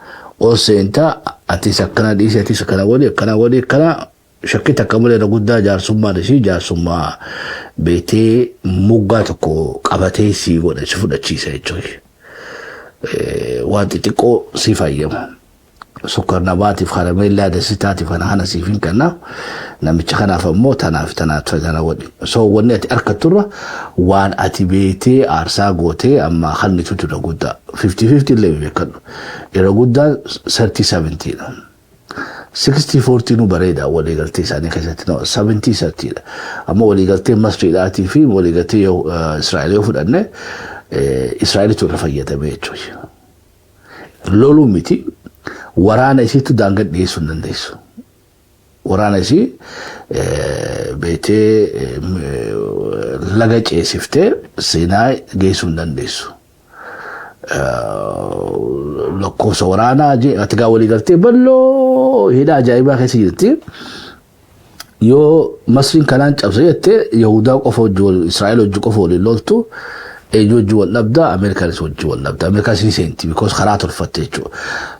[SPEAKER 3] ol seentaa, atis akkana dhiisi, atis akkana walii, akkana walii, akkana shakkii takka malee irra guddaa jaarsummaan ishii jaarsummaa beektee moggaa tokko qabatee si godha, si fudhachiisa jechuudha. Waan xixiqqoo si fayyama. Sukkar nabaatiif, karameellaa dasitaatiif kana kana siif hin kenna. Namicha kanaaf ammoo tanaaf tanaaf tana godhi. So wanni ati harkatturra waan ati beektee aarsaa gootee amma kannitutu irra guddaa. 50-50 illee beekadhu. Irra guddaan 30-70 dha. 60-40 nu bareeda waliigaltee isaanii keessatti, no, 70-30 dha. Amma waliigaltee Masriidhaatii fi waliigaltee Israa'el yoo fudhanne, Israa'elitu irra fayyadame jechuudha. Loluu miti, waraana isiitu daangaa dhiyeessuu hin dandeessu. Waraana isii beektee laga ceesiftee seenaa geessuu hin dandeessu. Lakkoofsa waraanaa ati gaa waliigaltee bal'oo hidha ajaa'ibaa keessa jirti. Yoo Masriin kanaan cabsa jettee, Yahudaa qofa wajji, Israa'el wajji qofa waliin loltu, eenyu wajji wal dhabda? Ameerikaanis wajji wal dhabda. Ameerikaanis ni seenti because karaa tolfatte jechuudha.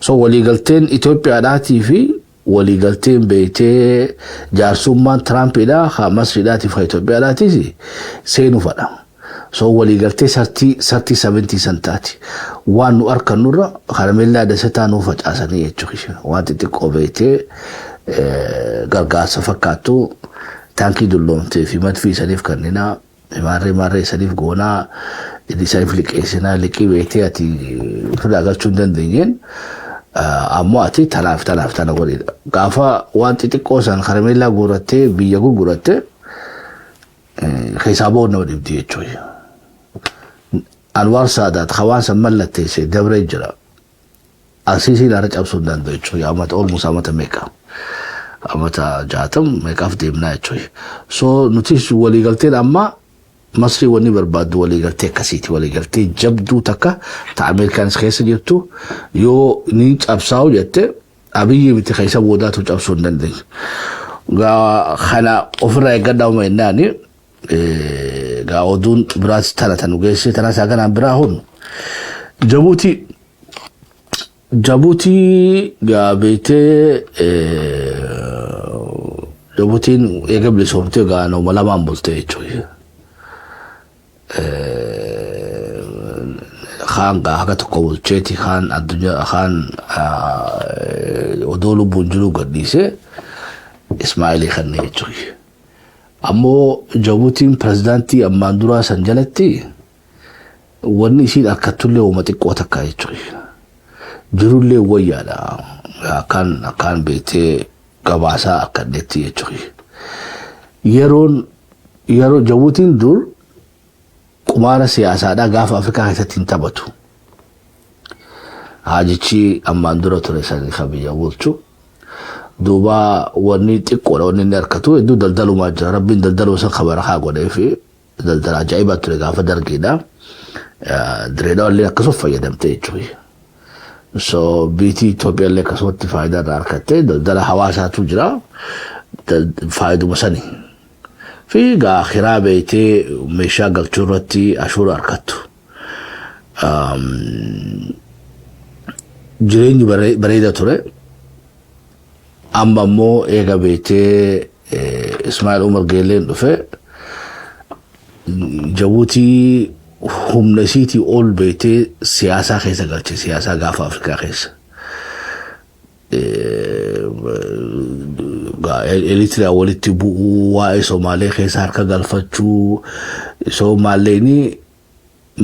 [SPEAKER 3] So waliigalteen Itoophiyaadhaatii fi waliigalteen beektee jaarsummaan Tiraampiidhaa haa Masriidhaatii fi Itoophiyaadhaatis seenuu fadha. So waliigaltee 30-70 san taati. Waan nu harkannurra karameellaa dasataa nuu facaasanii jechuudha. Waan xixiqqoo beektee gargaarsa fakkaattu, taankii dulloomtee fi madfii isaniif kenninaa, maarree maarree isaniif goonaa, isaniif liqeessinaa, liqii beektee ati ofirraa galchuu hin dandeenyeen ammoo ati tanaaf tanaaf tana godhidha. Gaafa waan xixiqqoo san karameellaa guurrattee biyya gurgurattee keessaa ba'uun nama dhibdi jechuudha. Anwaar Saadaat hawaan san mallatteesse dabree jira. Asiisiin har'a cabsuu hin danda'u jechuudha. Amata olmus amata meeqa? Amata 60 meeqaaf deemnaa jechuudha. So nutis waliigalteen amma Masrii wanni barbaaddu waliigaltee akkasiiti. Waliigaltee jabduu takka ta Ameerikaanis keessa jirtu yoo ni cabsaa'u jette, Abiyyi miti keessa boodaatu cabsuu hin dandeenye. Gaa kana ofirraa eeggadhaa uma jennaani, gaa oduun biraas tana tanu geessee tana isaa kanaan biraa hun. Jabuutii gaa beektee Jabuutiin eega bilisoomtee gaa nama lamaan bultee jechuudha. Kaan gaa haga tokko bulcheeti, kaan addunyaa, kaan odoo lubbuun jiruu gadhiisee Ismaa'ilii kenne jechuudha. Ammoo Jabuutiin pirezidaantii ammaan duraa san jalatti wanni isiin harkattullee uuma xiqqoo takka jechuudha. Jirullee wayyaadha. Akkaan akkaan beektee gabaasaa akka innetti jechuudha. Yeroon yeroo Jabuutiin dur qumaara siyaasaadhaa gaafa Afrikaa keessatti hin taphatu. Haajichi ammaan dura ture sani kan biyya bulchu. Duuba wanni xiqqoodha wanni inni harkatu hedduu daldalumaa jira. Rabbiin daldaluu san kabarakaa godhee fi daldala ajaa'ibaa ture gaafa dargiidha. Direedhaa illee akkasuma fayyadamte jechuudha. So biitii Itoophiyaa illee akkasumatti faayidaa irraa argatte, daldala hawaasaatu jira. Faayiduma sani. Fi gaa kiraa beektee meeshaa galchuu irratti ashuura argattu. Jireenyi bareeda ture. Amma immoo eega beektee Ismaa'il Umar Geelleen dhufe, Jabuutii humna isiitii ol beektee siyaasaa keessa galche, siyaasaa gaafa Afrikaa keessa. Eritiriyaa walitti bu'uu, waa'ee Somaalee keessa harka galfachuu, Somaaleen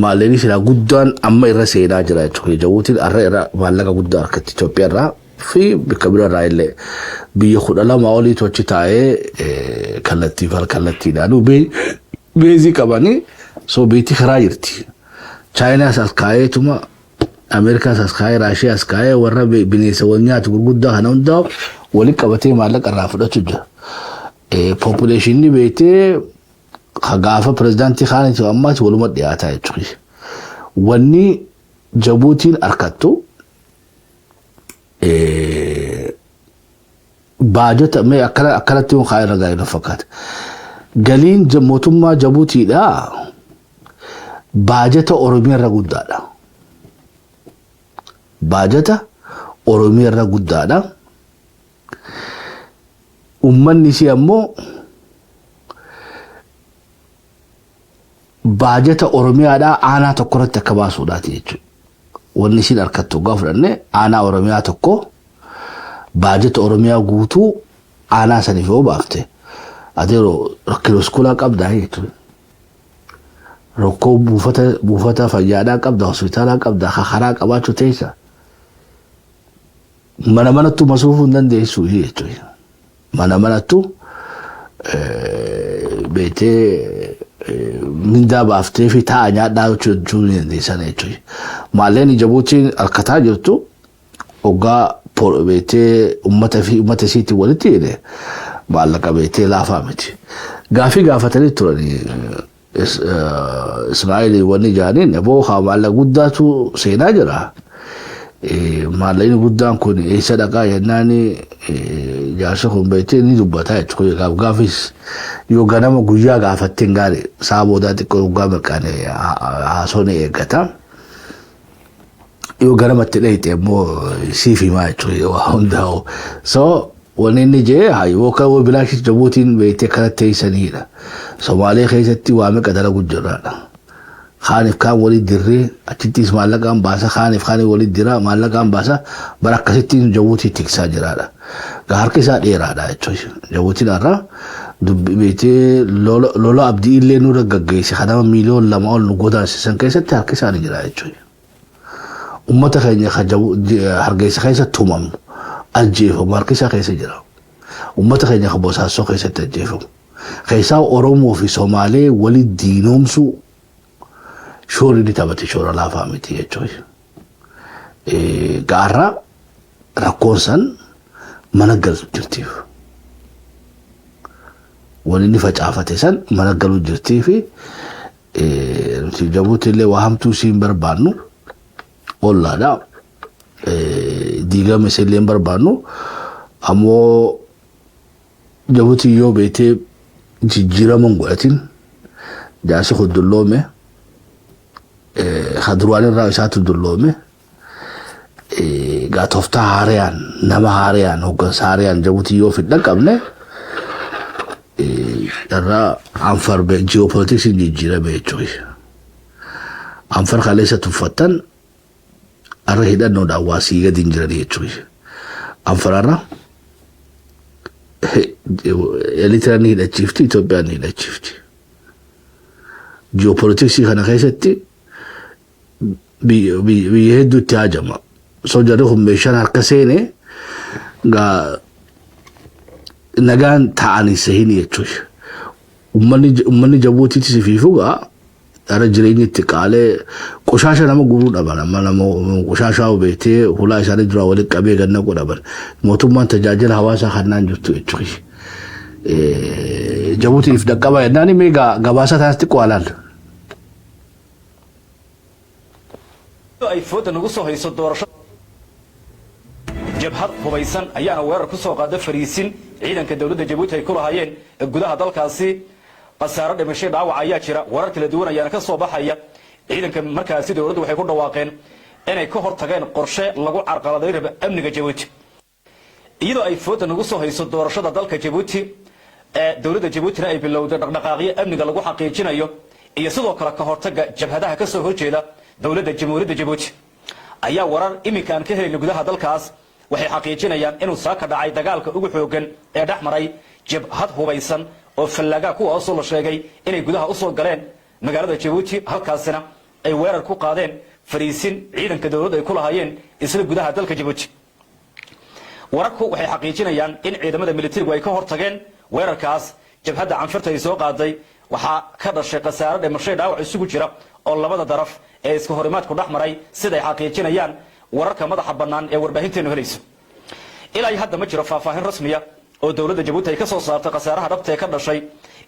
[SPEAKER 3] Maallaqni silaa guddaan amma irra seenaa jira jechuudha. Jabuutiin har'a irra maallaqa guddaa harkatti Itoophiyaa irraa fi bakka bira irraa illee biyya 12 oliitu achi taa'ee kallattii fi kallattiidhaan beezii qabanii so biitti karaa jirti. Chaayinaas as kaa'eetuma, Ameerikaas as kaa'ee, Raashiyaa as kaa'ee, warra bineensa wal nyaatu gurguddaa kana hundaa walitti qabatee maallaqa irraa fudhachuu jira. Populationni beektee gaafa pirezidaantii kaaniiti ammaas waluma dhiyaataa jechuudha. Wanni Jabuutiin harkattu baajata mee akkana akkanatti yoon kaa'e irra gaarii na fakkaata. Galiin mootummaa Jabuutiidhaa baajata Oromiyaa irra guddaadha. Baajata Oromiyaa irra guddaadha. Uummanni isii ammoo baajata Oromiyaadhaa aanaa tokko irratti akka baasuudhaati jechuudha. Wanni isiin harkattu waggaa fudhanne aanaa Oromiyaa tokko baajata Oromiyaa guutuu aanaa saniif yoo baafte, adeeroo, rakkina iskuulaa qabdaa jechuudha. Rakkoo buufata fayyaadhaa qabda, hospitaalaa qabda, karaa qabaachuu teessa. Mana manattuu masuufuu hin dandeessu jechuudha. Mana manattuu beektee mindaa baaftee fi taa'a nyaadhaa jechuu ni dandeessan jechuudha. Maallaqni Jabuutiin harkataa jirtu hoggaa beektee uummata fi uummata isiitiin walitti hidhe maallaqa beektee laafaa miti. Gaafii gaafatanii turanii Ismaa'eel wanni jaaniin aboo haa maallaqa guddaatu seenaa jira. Maallaqni guddaan kun eessa dhaqaa jennaan, jaarsi kun beektee ni dubbata jechuudha. Gaaf gaafis yoo ganama guyyaa gaafattee hin gaari, saa boodaa xiqqoo waggaa mirqaane haasoo ni eeggata. Yoo ganamatti dheeyte immoo siif himaa jechuudha waa hundaa'u. So wanni inni jee yookaan bilaashis Jabuutiin beektee kanatti teessaniidha. Somaalee keessatti waa meeqa dalagu jirraadha. Kaaniif kaan walii dirree achittis maallaqaan baasa, kaaniif kaanii walii dira maallaqaan baasa, bara akkasittiin Jabuutii tiksaa jiraadha. Gaa harki isaa dheeraadha jechuudha. Jabuutiin har'a beektee lola Abdii illee nurra gaggeesse kanama miiliyoon 2 ol nu godaansisan keessatti harki isaanii jira jechuudha. Uummata keenya Hargeysa keessa tumamu, ajjeefamu, harki isaa keessa jira. Uummata keenya kan Boosaassoo keessatti ajjeefamu. Keessaa Oromoo fi Somaalee wali diinoomsuu shoorri inni taphate shoora laafaa miti jechuudha. Gaarraa rakkoon san mana galtu jirtiif. Wanni inni facaafate san mana galuu jirtii fi nuti Jabuuti illee waa hamtuu isii hin barbaannu, ollaadha. Diigama isii illee hin barbaannu. Ammoo Jabuuti yoo beetee jijjiirama hin godhatin, jaarsi kun dulloome, ka duraan irraa isaatu dulloome, gaa tooftaa haarayaan, nama haarayaan, hooggansa haarayaan Jabuuti yoo fidhan qabne irraa Anfar ji'oopolitiksiin jijjiirame jechuudha. Anfar kaleessa tuffattan har'a hidhannoodhaan waa sii gadi hin jiran jechuudha. Anfar har'a Eritiraan ni hidhachiifti, Itoophiyaan ni hidhachiifti. Ji'oopolitiksii kana keessatti biyya hedduutti haajama. So jarri kun meeshaan harka seene gaa nagaan ta'anii sehini jechuudha. Uummanni Jabuutiitis fi fugaa dhala jireenya itti qaalee qoshaasha nama guruu dhaban, amma nama qoshaashaa beektee hulaa isaanii duraa walitti qabee ganna godhaban, mootummaan tajaajila hawaasaa kannaan jirtu jechuudha. Jabuutiif dhaqqaba jennaan mee gabaasa taas xiqqoo alaal.
[SPEAKER 4] Ay fooda nagu soo hayso doorasho, jabhad hubaysan ayaana weerar ku soo qaada fariisin ciidanka dowladda Jabuuti ay ku lahaayeen gudaha dalkaasi. Khasaaro dhimashay dhaawac ayaa jira, warar kala duwan ayaana ka soo baxaya. Ciidanka markaasi dowladdu waxay ku dhawaaqeen inay ka hor tageen qorshe lagu carqaladay raba amniga Jabuuti. Iyadoo ay fooda nagu soo hayso doorashada dalka Jabuuti ee dowladda Jabuutina ay bilowday dhaqdhaqaaqyo amniga lagu xaqiijinayo iyo sidoo kale ka hortagga jabhadaha ka soo horjeeda dowladda Jamhuuriyadda Jabuuti, ayaa warar iminka aan ka helayna gudaha dalkaas waxay xaqiijinayaan inuu saaka dhacay dagaalka ugu xooggan ee dhex maray jabhad hubaysan oo fallaagaa, kuwaasoo la sheegay inay gudaha usoo galeen magaalada Jabuuti, halkaasina ay weerar ku qaadeen fariisin ciidanka dowladdu ay ku lahaayeen isla gudaha dalka Jabuuti. Wararku waxay xaqiijinayaan in ciidamada militarigu ay ka hortageen weerarkaas jabhadda Canfarta ay soo qaaday. Waxaa ka dhashay khasaare dhimashay dhaawac isugu jira oo labada daraf ee iska horimaadku dhex maray, siday xaqiijinayaan wararka madaxa bannaan ee warbaahinteenu helayso. Ilaa hadda ma jiro faahfaahin rasmiya oo dowladda Jabuuti ay ka soo saartay khasaaraha dhabta ee ka dhashay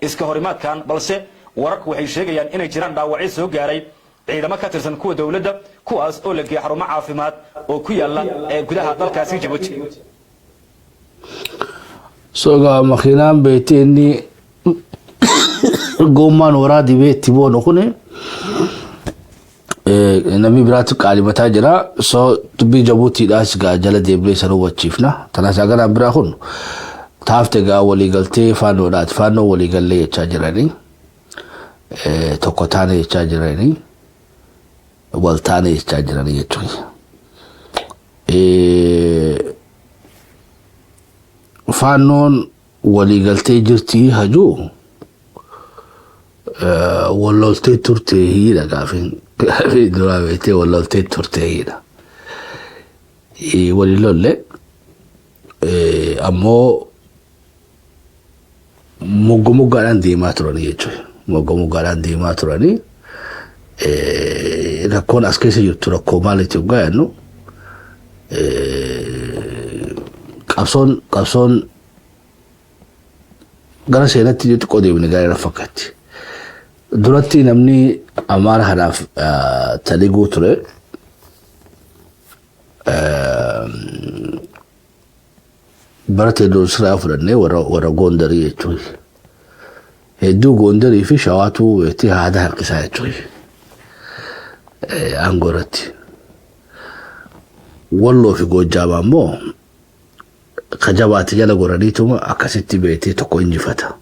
[SPEAKER 4] iska horimaadkan, balse wararku waxay sheegayaan inay jiraan dhaawacyo soo gaaray ciidamo ka tirsan kuwa dowladda, kuwaas oo la geeyay xarumo caafimaad oo ku yaala ee gudaha dalkaasi Jabuuti.
[SPEAKER 3] So egaa makiinaan beektee inni gommaan waraa dibee itti boonu kuni namni biraatti qaalimataa jira. So dubbii Jabuutiidhaas gaa jala deemnee san hubachiifna. Tanaas haganaan biraa kun taafte gaa waliigaltee Faannoodhaati. Faannoo waliigallee jechaa jiranii. Tokko taane jechaa jiranii. Wal taane jechaa jiranii jechuudha. Faannoon waliigaltee jirtii hajuu walloltee turtee hiidha gaafin gaafii duraa beektee walloltee turtee hiidha. Walii lolle ammoo mogga moggaadhaan deemaa turanii jechuudha. Mogga moggaadhaan deemaa turanii rakkoon as keessa jirtu rakkoo maaliiti hoggaa jennu, qabsoon gara seenatti xiqqoo deemne gaarii na fakkaatti. Duratti namni Amaara kanaaf taliguu ture. Bara Teediroos irraa fudhannee warra Goondarii jechuun. Hedduu Goondarii fi Shawaatu beektee haada harkisaa jechuun. Aangoo irratti. Walloo fi Goojjaam ammoo ka jabaate jala goraniituma akkasitti beektee tokko injifata.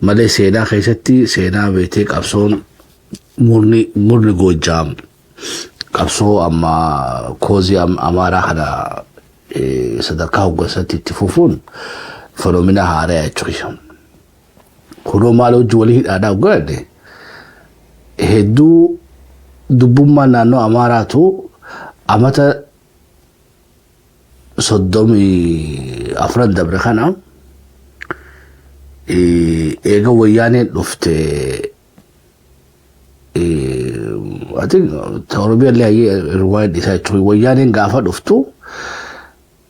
[SPEAKER 3] Malee seenaa keessatti seenaa beektee qabsoon murni Goojjaam qabsoo amma koozii Amaaraa kana sadarkaa hoggansaatti itti fufuun phenomena haaraa jechuudha. Kunoo maal hojii walii hidhaadhaa hogganne hedduu dubbummaan naannoo Amaaraatu amata 34 dabre kana eega Wayyaaneen dhufte, I think Oromiyaa illee hayyee rewind isaa jechuudha. Wayyaaneen gaafa dhuftu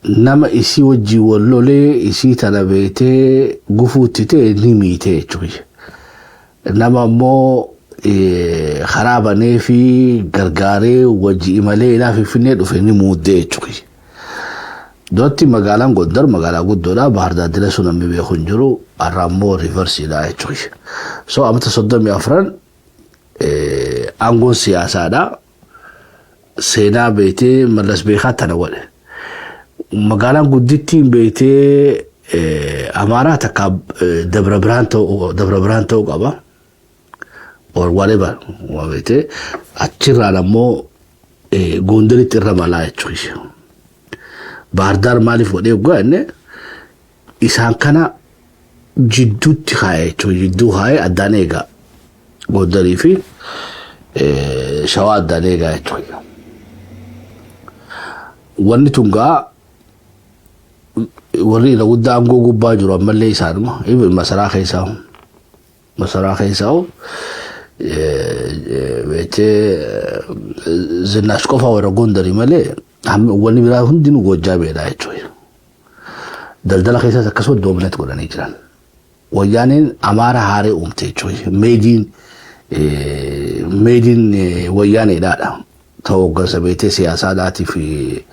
[SPEAKER 3] nama isii wajjin wal lolee isii tana beetee gufuutti ta'e ni miite jechuudha. Nama ammoo karaa banee fi gargaaree wajji imalee ilaa Finfinnee dhufe ni muuddee jechuudha. Duratti magaalaan Gondar magaalaa guddoodha. Bahar Daar sun namni beeku hin jiru. Har'a ammoo reversiidha jechuudha. So amata 34 aangoon siyaasaadha. Seenaa beetee Mallas beekaa tana godhe. Magaalaan guddittiin beetee Amaaraa takka Dabra Birhaan ta'uu qaba. Or whatever beetee achirraan ammoo Gondaritti irra malaa jechuudha. Baardaar maaliif godhee hoggaa inni isaan kana jidduutti kaa'e jechuudha. Jidduu kaa'ee addaan eegaa. Gondarii fi Shawaa addaan eegaa jechuudha. Wanni tun gaa warri irra guddaa aangoo gubbaa jiru ammallee isaanuma. Even masaraa keessaa beektee Zinnaash qofa warra Gondarii malee wanni biraa hundinuu Goojjaameedha jechuudha. Daldala keessas akkasuma dominate godhanii jiran. Wayyaaneen Amaara haaree uumte jechuudha. Made in Wayyaaneedhaadha. Ta'uu hooggansa beektee siyaasaadhaatii fi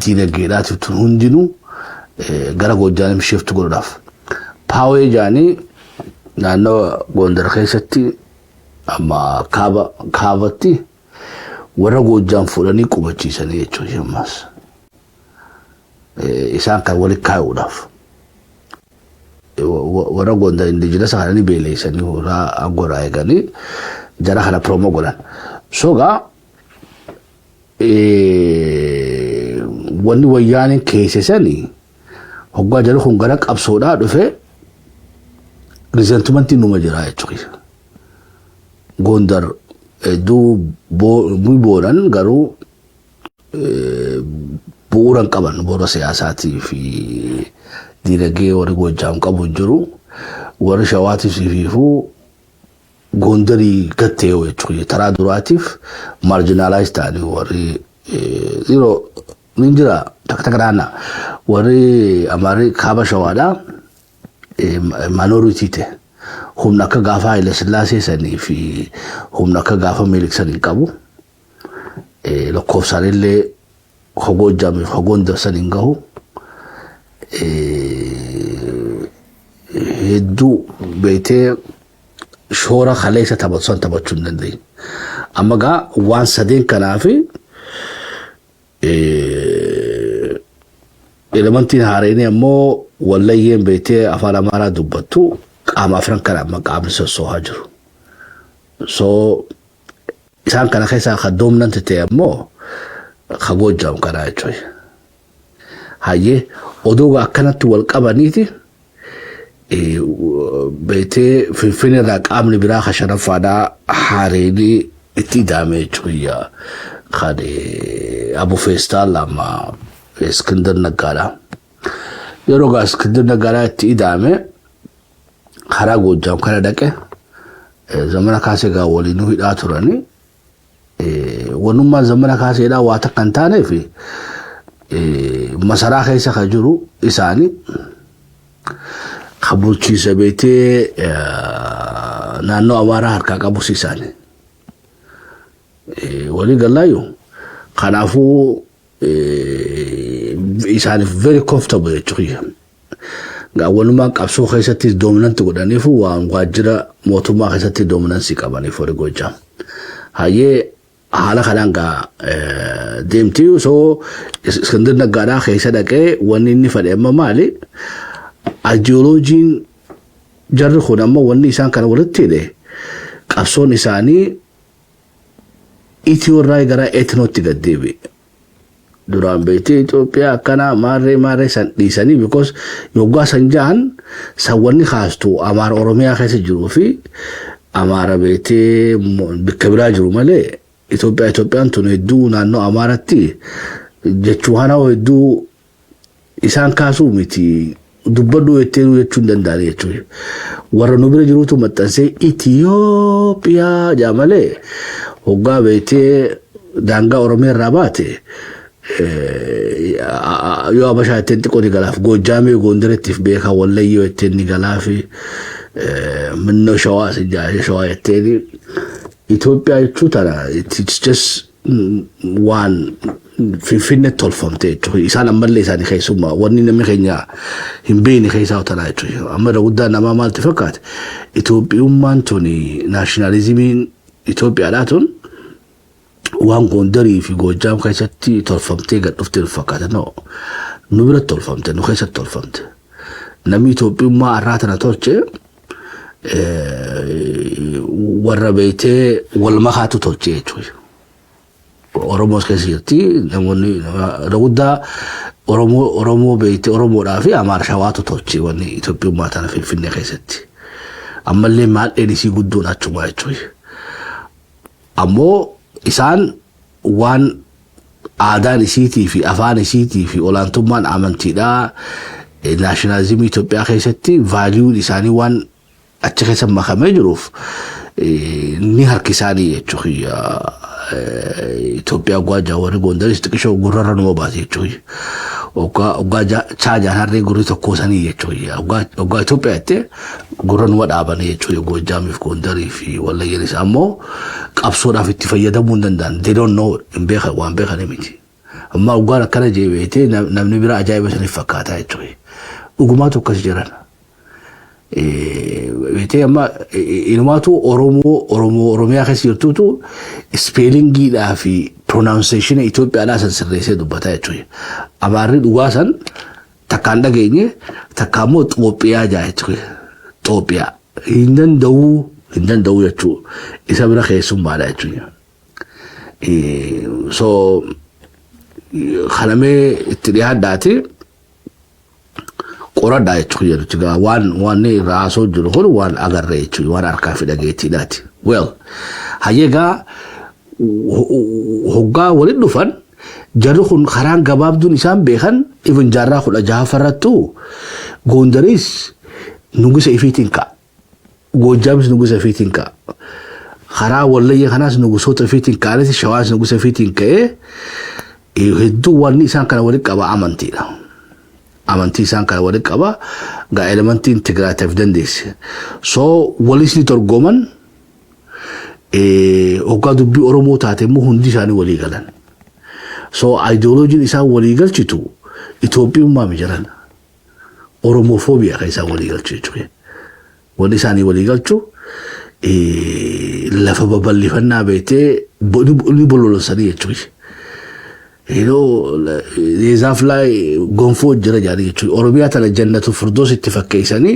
[SPEAKER 3] diinagdeedhaatiif tun hundinuu gara Goojjaamiin shift godhuudhaaf. Paawee jaanii naannoo Gondar keessatti amma kaabatti warra Goojjaam fuudhanii qubachiisanii jechuudha ammas. Isaan kan walitti kaa'uudhaaf. Warra Gondar indigenous kana ni beeleessanii warra aangoo eeganii jara kana promote godhan. So gaa wanni Wayyaaneen keesse sanii hoggaa jara kun gara qabsoodhaa dhufe resentmentiin numa jira jechuudha. Gondar hedduu boonan garuu bu'uura hin qaban, bu'uura siyaasaatii fi diinagdee warri Goojjaam qabu hin jiru. Warri Shawaatiif sifiifuu Gondarii gattee jechuudha. Taraa duraatiif marginalize ta'anii warri yeroo ni jira takka takka naanna warri Amaarri kaaba Shawaadhaa minority ta'e, humna akka gaafa Haile Sillaasee sanii fi humna akka gaafa Minilik sanii hin qabu. Lakkoofsaan illee hogoo Goojjaamiif hogoon darsan hin gahu. Hedduu beektee shoora kaleessa taphatu san taphachuu hin dandeenye. Amma gaa waan sadeen kanaafi elementiin haareenii ammoo wallayyeen beektee afaan Amaaraa dubbattu, qaama afran kana amma qaamni sossoohaa jiru. So isaan kana keessaa ka dominant ta'e ammoo ka Goojjaam kanaa jechuudha. Hayyee, oduu akkanatti wal qabaniiti beektee Finfinnee irraa qaamni biraa ka shanaffaadhaa haareenii itti ida'ame jechuudha. Kan Abu Feestaal amma Iskindar Naggaadha. Yeroo gaa Iskindar Naggaadhaa itti ida'ame karaa Goojjaam kana dhaqe, Zamana Kaasee gaa waliinuu hidhaa turanii. Wanummaan Zamana Kaaseedhaa waa takka hin taaneef, masaraa keessa ka jiru isaani, ka bulchiinsa beektee naannoo Amaaraa harkaa qabus isaani. Walii gallaayyuu kanaafuu isaaniif very comfortable jechuudha. Walumaan qabsoo keessatti dominant godhaniif, waan waajjira mootummaa keessatti dominance qabaniif warri Goojjaam. Hayyee, haala kanaan gaa deemti. So Iskindir Naggaadhaa keessa dhaqee wanni inni fedhe amma maali? Ideoloojiin jarri kun amma wanni isaan kana walitti hidhe, qabsoon isaanii Itiyoo irraa gara ethnootti gad deebi'e. Duraan beektee Itoophiyaa akkana maarree maarree san dhiisanii, because yoggaa san jahan san wanni kaastu Amaara Oromiyaa keessa jiruu fi Amaara beektee bakka biraa jiru malee, Itoophiyaa Itoophiyaan tun hedduu naannoo Amaaratti jechuu kana hedduu isaan kaasuu miti, dubbadhu jettee jechuu hin danda'ani jechuudha. Warra nu bira jirutu maxxansee Itoophiyaa jaa malee, hoggaa beektee daangaa Oromiyaa irraa baate yoo Habashaa jetteen xiqqoo ni galaaf, Goojjaamee Gondarettiif beekaa, Wallayyoo jetteen ni galaaf, minnoo Shawaa Shawaa jetteen. Itoophiyaa jechuu tana it's just waan Finfinneetti tolfamte jechuudha. Isaan ammallee isaanii keessummaa wanni namni keenya hin beekne keessaa tanaa jechuudha. Amma irra guddaan namaa maalti fakkaate? Itoophiyummaan tuni, nationalismiin Itoophiyaadhaa tun waan Gondarii fi Goojjaam keessatti tolfamtee gad dhuftee nu fakkaata. No, nu biratti tolfamte, nu keessatti tolfamte. Namni Itoophiyummaa har'aa tana tolche warra beektee wal makaatu tolche jechuudha. Oromoos keessa jirti, namoonni irra guddaa Oromoo Oromoo beektee Oromoodhaa fi Amaara Shawaatu tolche wanni Itoophiyummaa tana Finfinnee keessatti. Ammallee maadheen isii guddoon achuma jechuudha. Ammoo isaan waan aadaan isiitii fi afaan isiitii fi olaantummaan amantiidhaa nationalismii Itoophiyaa keessatti valueun isaanii waan achi keessa makamee jiruuf ni harkisaanii jechuudha. Itoophiyaa gwaajaa warri Gondaris xiqqishoo gurrarra numa baate jechuudha. Oggaa chaajaan harree gurri tokko sanii jechuudha. Oggaa Itoophiyaa jettee gurra numa dhaabanii jechuudha. Goojjaamiif Gondarii fi Wallayyeenis ammoo qabsoodhaaf itti fayyadamuu hin danda'an. They don't know, hin beekan, waan beekan miti. Amma oggaan akkana jee beektee namni bira ajaa'iba saniif fakkaataa jechuudha. Dhugumaatu akkas jiran. Beektee amma inumaatu Oromoo Oromoo Oromiyaa keessa jirtutu spellingiidhaa fi pronunciation Itoophiyaadhaa san sirreessee dubbataa jechuudha. Amaarri dhugaa san takkaan dhageenye, takka ammoo Xoophiyaa jaa jechuudha. Xoophiyaa hin danda'uu, hin danda'uu jechuudha. Isa bira keessummaadha jechuudha. So kanamee itti dhiyaadhaati. Qoradhaa jechuudha nuti gaa waan waan irraa haasoo jiru kun waan agarree jechuudha, waan harkaa fi dhageettiidhaati. Well, hayyee gaa hoggaa walitti dhufan, jarri kun karaan gabaabduun isaan beekan even jaarraa 16ffaarrattuu Gondaris nugusa ifiitiin ka'a. Goojjaamis nugusa ifiitiin ka'a. Karaa Wallayya kanaas nugusoota ifiitiin ka'anis, Shawaas nugusa ifiitiin ka'ee, hedduu wanni isaan kana walitti qaba amantiidha. Amantii isaan kana walitti qaba gaa elementiin Tigraatiif dandeesse. So walis ni dorgoman, hoggaa dubbii Oromoo taate immoo hundi isaanii walii galan. So ideoloojiin isaan walii galchitu Itoophiyummaa mi jiran. Oromofoobiyaa kan isaan walii galchu jechuudha. Wanni isaanii walii galchu lafa babal'ifannaa beektee ni bololosanii jechuudha. Yeroo የዛፍ ላይ ገንፎ jira jedhanii jechuudha. Oromiyaa tana jannatu firdoos itti fakkeessanii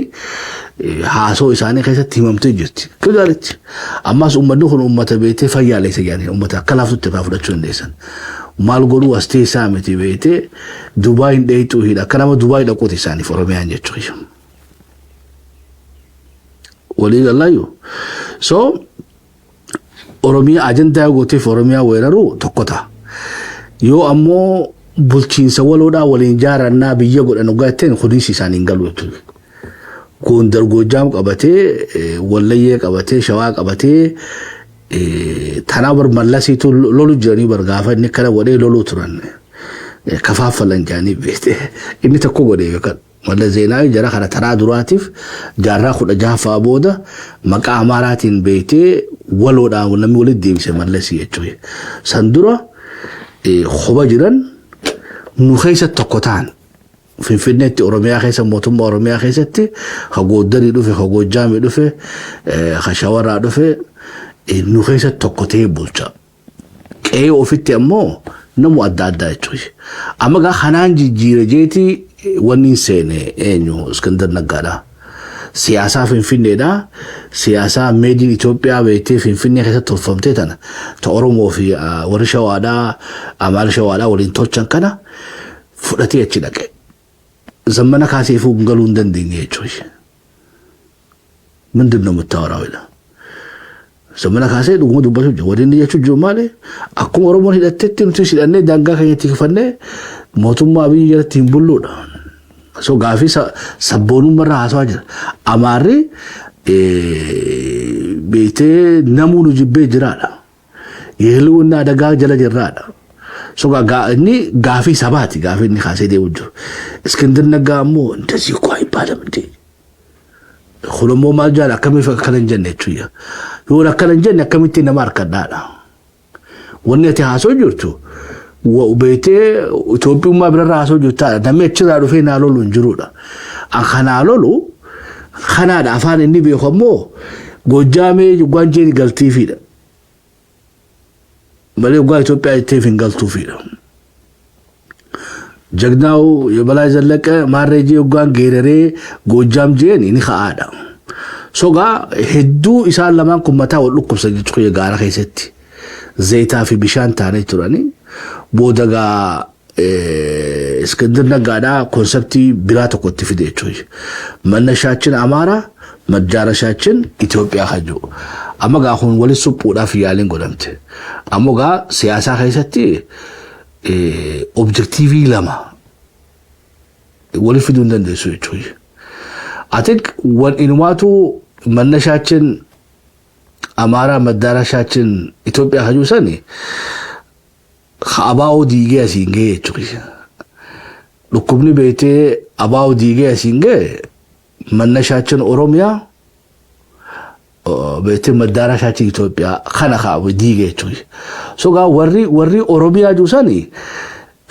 [SPEAKER 3] haasoo isaanii keessatti himamtee jirti. Gaariitti. Ammas uummanni kun uummata beektee fayyaaleessa jedhanii uummata akka laaftutti irraa fudhachuu dandeessan. Maal godhuu as teessaa miti, beektee Dubaay hin dheeyxuu hidha. Akka nama Dubaay dhaquuti isaaniif Oromiyaan jechuudha. Walii galaayyuu. So Oromiyaa ajandaa gooteef Oromiyaa weeraruu tokko ta'a. Yoo ammoo bulchiinsa waloodhaa waliin jaarannaa biyya godhan dhugaa jetteen, kunis isaan hin galu jechuudha. Gondar Goojjaam qabatee, Wallayyee qabatee, Shawaa qabatee, tanaa bar Mallasiitu lolu jiranii bar gaafa inni kana godhee loluu turan. Kafaaffalan jedhanii beekte inni tokko godhee yookaan Mallas Zeenaawi jara kana taraa duraatiif jaarraa 16ffaa booda maqaa Amaaraatiin beektee waloodhaan namni walitti deebise Mallasii jechuudha. San dura koba jiran nu keessa tokko ta'an. Finfinneetti, Oromiyaa keessa, mootummaa Oromiyaa keessatti ka Gooddarii dhufe, ka Goojjaamii dhufe, ka Shawarraa dhufe nu keessatti tokko ta'ee bulcha. Qe'ee ofitti ammoo namu adda addaa jechuudha. Amma gaa kanaan jijjiira jeetii wanni hin seene eenyu? Iskandar Naggaadha. Siyaasaa Finfinneedha. Siyaasaa made in Itoophiyaa beektee Finfinnee keessatti tolfamtee tana ta Oromoo fi warri Shawaadhaa, Amaara Shawaadhaa waliin tolchan kana fudhatee achi dhaqe. Zammana kaaseefuu galuu hin dandeenye jechuudha. ምንድን ነው የምታወራው ይላል። Zammana kaasee dhuguma dubbatu jira. Wanni inni jechuun jiru maali? Akkuma Oromoon hidhattetti nuti hidhannee daangaa keenya tikfannee mootummaa biyya jalatti hin bulluudha. So gaafii sabboonummaa irraa haasawaa jira. Amaarri beektee namuu nu jibbee jiraadha. የህልውና አደጋ jala jirraadha. So inni gaafii sabaati, gaafii inni kaasee deemu jiru. Iskindir Naggaa ammoo እንደዚህ እኮ አይባልም እንዴ? Kun immoo maal jaala, akkamiif akkana hin jenne jechuudha. Yoo akkana hin jenne akkamitti nama harkadhaadha. Wanni ati haasoo jirtu beektee Itoophiyummaa birarraa haasoo jirtaadha. Namni achirraa dhufee naa lolu hin jirudha. An kanaa lolu kanaadha, afaan inni beeku ammoo Goojjaamee Gwaanjeen galtiifiidha. Malee waggaa Itoophiyaa jetteef hin galtuufiidha. ጀግናው የበላይ ዘለቀ ማሬጄ waggaan geeraree Goojjaam jeen ni ka'aadha. So gaa hedduu isaan lamaan kun mataa wal dhukkubsan jechuudha gaara keessatti. Zayitaa fi bishaan taanee turani. Booda gaa Iskindir Naggaadhaa conceptii biraa tokkotti fide jechuudha. መነሻችን አማራ፣ መዳረሻችን ኢትዮጵያ kan jiru. Amma gaa kun walitti suphuudhaaf yaaliin godhamte. Ammoo gaa siyaasaa keessatti objective lama walitti fiduu hin dandeessu jechuudha. I think wan inumaatu መነሻችን አማራ፣ መዳረሻችን ኢትዮጵያ kan jiru sani abaa'oo diigee asiin ga'e jechuudha. Dhukkubni beektee abaa'oo diigee asiin ga'e መነሻችን ኦሮሚያ beektee መዳረሻችን ኢትዮጵያ kana kaa'u diigee jechuudha. So gaa warri Oromiyaa jiru sani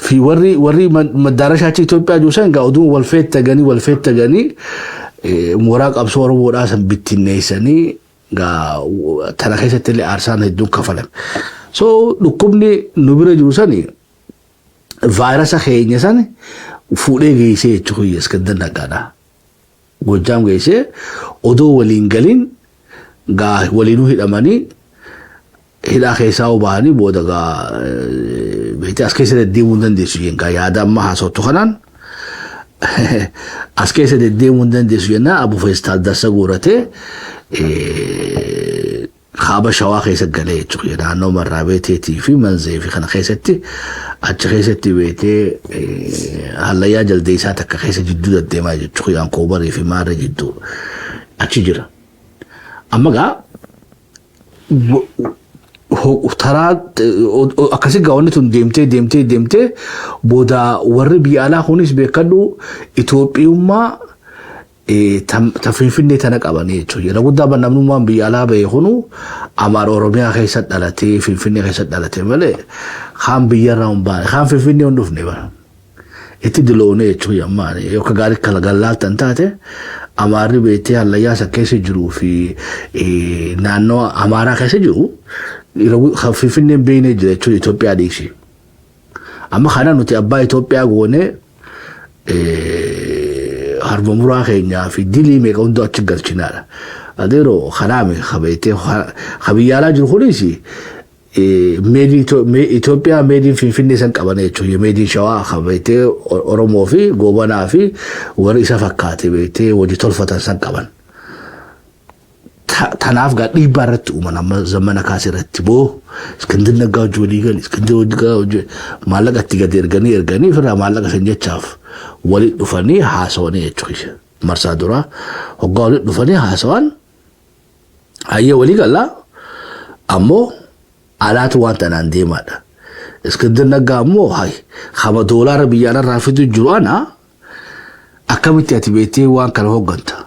[SPEAKER 3] fi warri መዳረሻችን ኢትዮጵያ jiru san gaa oduun wal feettaganii wal feettaganii mooraa qabsoo Oromoodhaa san bittinneessanii gaa tana keessatti illee aarsaan hedduun kafalame. So dhukkubni nu bira jiru sani vaayirasa keenya sani fuudhee geessee jechuudha Iskandar Naggaadhaa. Goojjaam geessee odoo waliin galin gaa waliinuu hidhamanii hidhaa keessaa bahanii booda gaa beektee as keessa deddeemuu hin dandeessu jeen gaa yaada amma haasoftu kanaan As keessa deddeemuu hin dandeessu jennaan Abu Feestaal darsa guuratee kaaba Shawaa keessa galee jechuudha. Naannoo Marraabeeteetii fi Manzee fi kana keessatti achi keessatti beetee hallayyaa jaldeessaa takka keessa jidduu deddeemaa jechuudha. Ankoobarii fi Maarree jidduu achi jira. Amma gaa taraa akkasii gaa wanni tun deemtee deemtee deemtee booda warri biyya alaa kunis beekadhu Itoophiyummaa ta Finfinnee tana qabanii jechuudha. Yeroo guddaa namnummaan biyya alaa bahe kunu Amaara Oromiyaa keessa dhalatee, Finfinnee keessa dhalatee malee kaan biyyarraa hin baane, kaan Finfinnee hin dhufne bara. Itti diloonee jechuudha ammaa yoo akka gaarii kala gallaaltan taate, Amaarri beektee hallayyaa isa keessa jiruu fi naannoo Amaaraa keessa jiru Finfinneen beeknee jira jechuudha, Itoophiyaa dhiisi. Amma kana nuti abbaa Itoophiyaa goonee harma muraa keenyaa fi dilii meeqa hunduu achi galchinaadha. Adeeroo kanaami kabeetee biyya alaa jiru kunis Itoophiyaa made in Finfinnee san qaban jechuudha. Made in Shawaa kabeetee Oromoo fi Goobanaa fi warri isa fakkaate beektee hojii tolfatan san qaban. Tanaaf gaa dhiibbaa irratti uuman. Amma Zamana Kaasee irratti boo Iskindir Naggaa hojii walii gali, Iskindir hojii hojii maallaqa itti gadi erganii erganii ofirraa maallaqa san jechaaf walitti dhufanii haasawanii jechuudha. Marsaa duraa hoggaa walitti dhufanii haasawan, hayyee walii galaa, ammoo alaatu waan tanaan deemaadha. Iskindir Naggaa ammoo hay hama doolaara biyya alarraa fidu jiru, ana akkamitti ati beektee waan kana hogganta?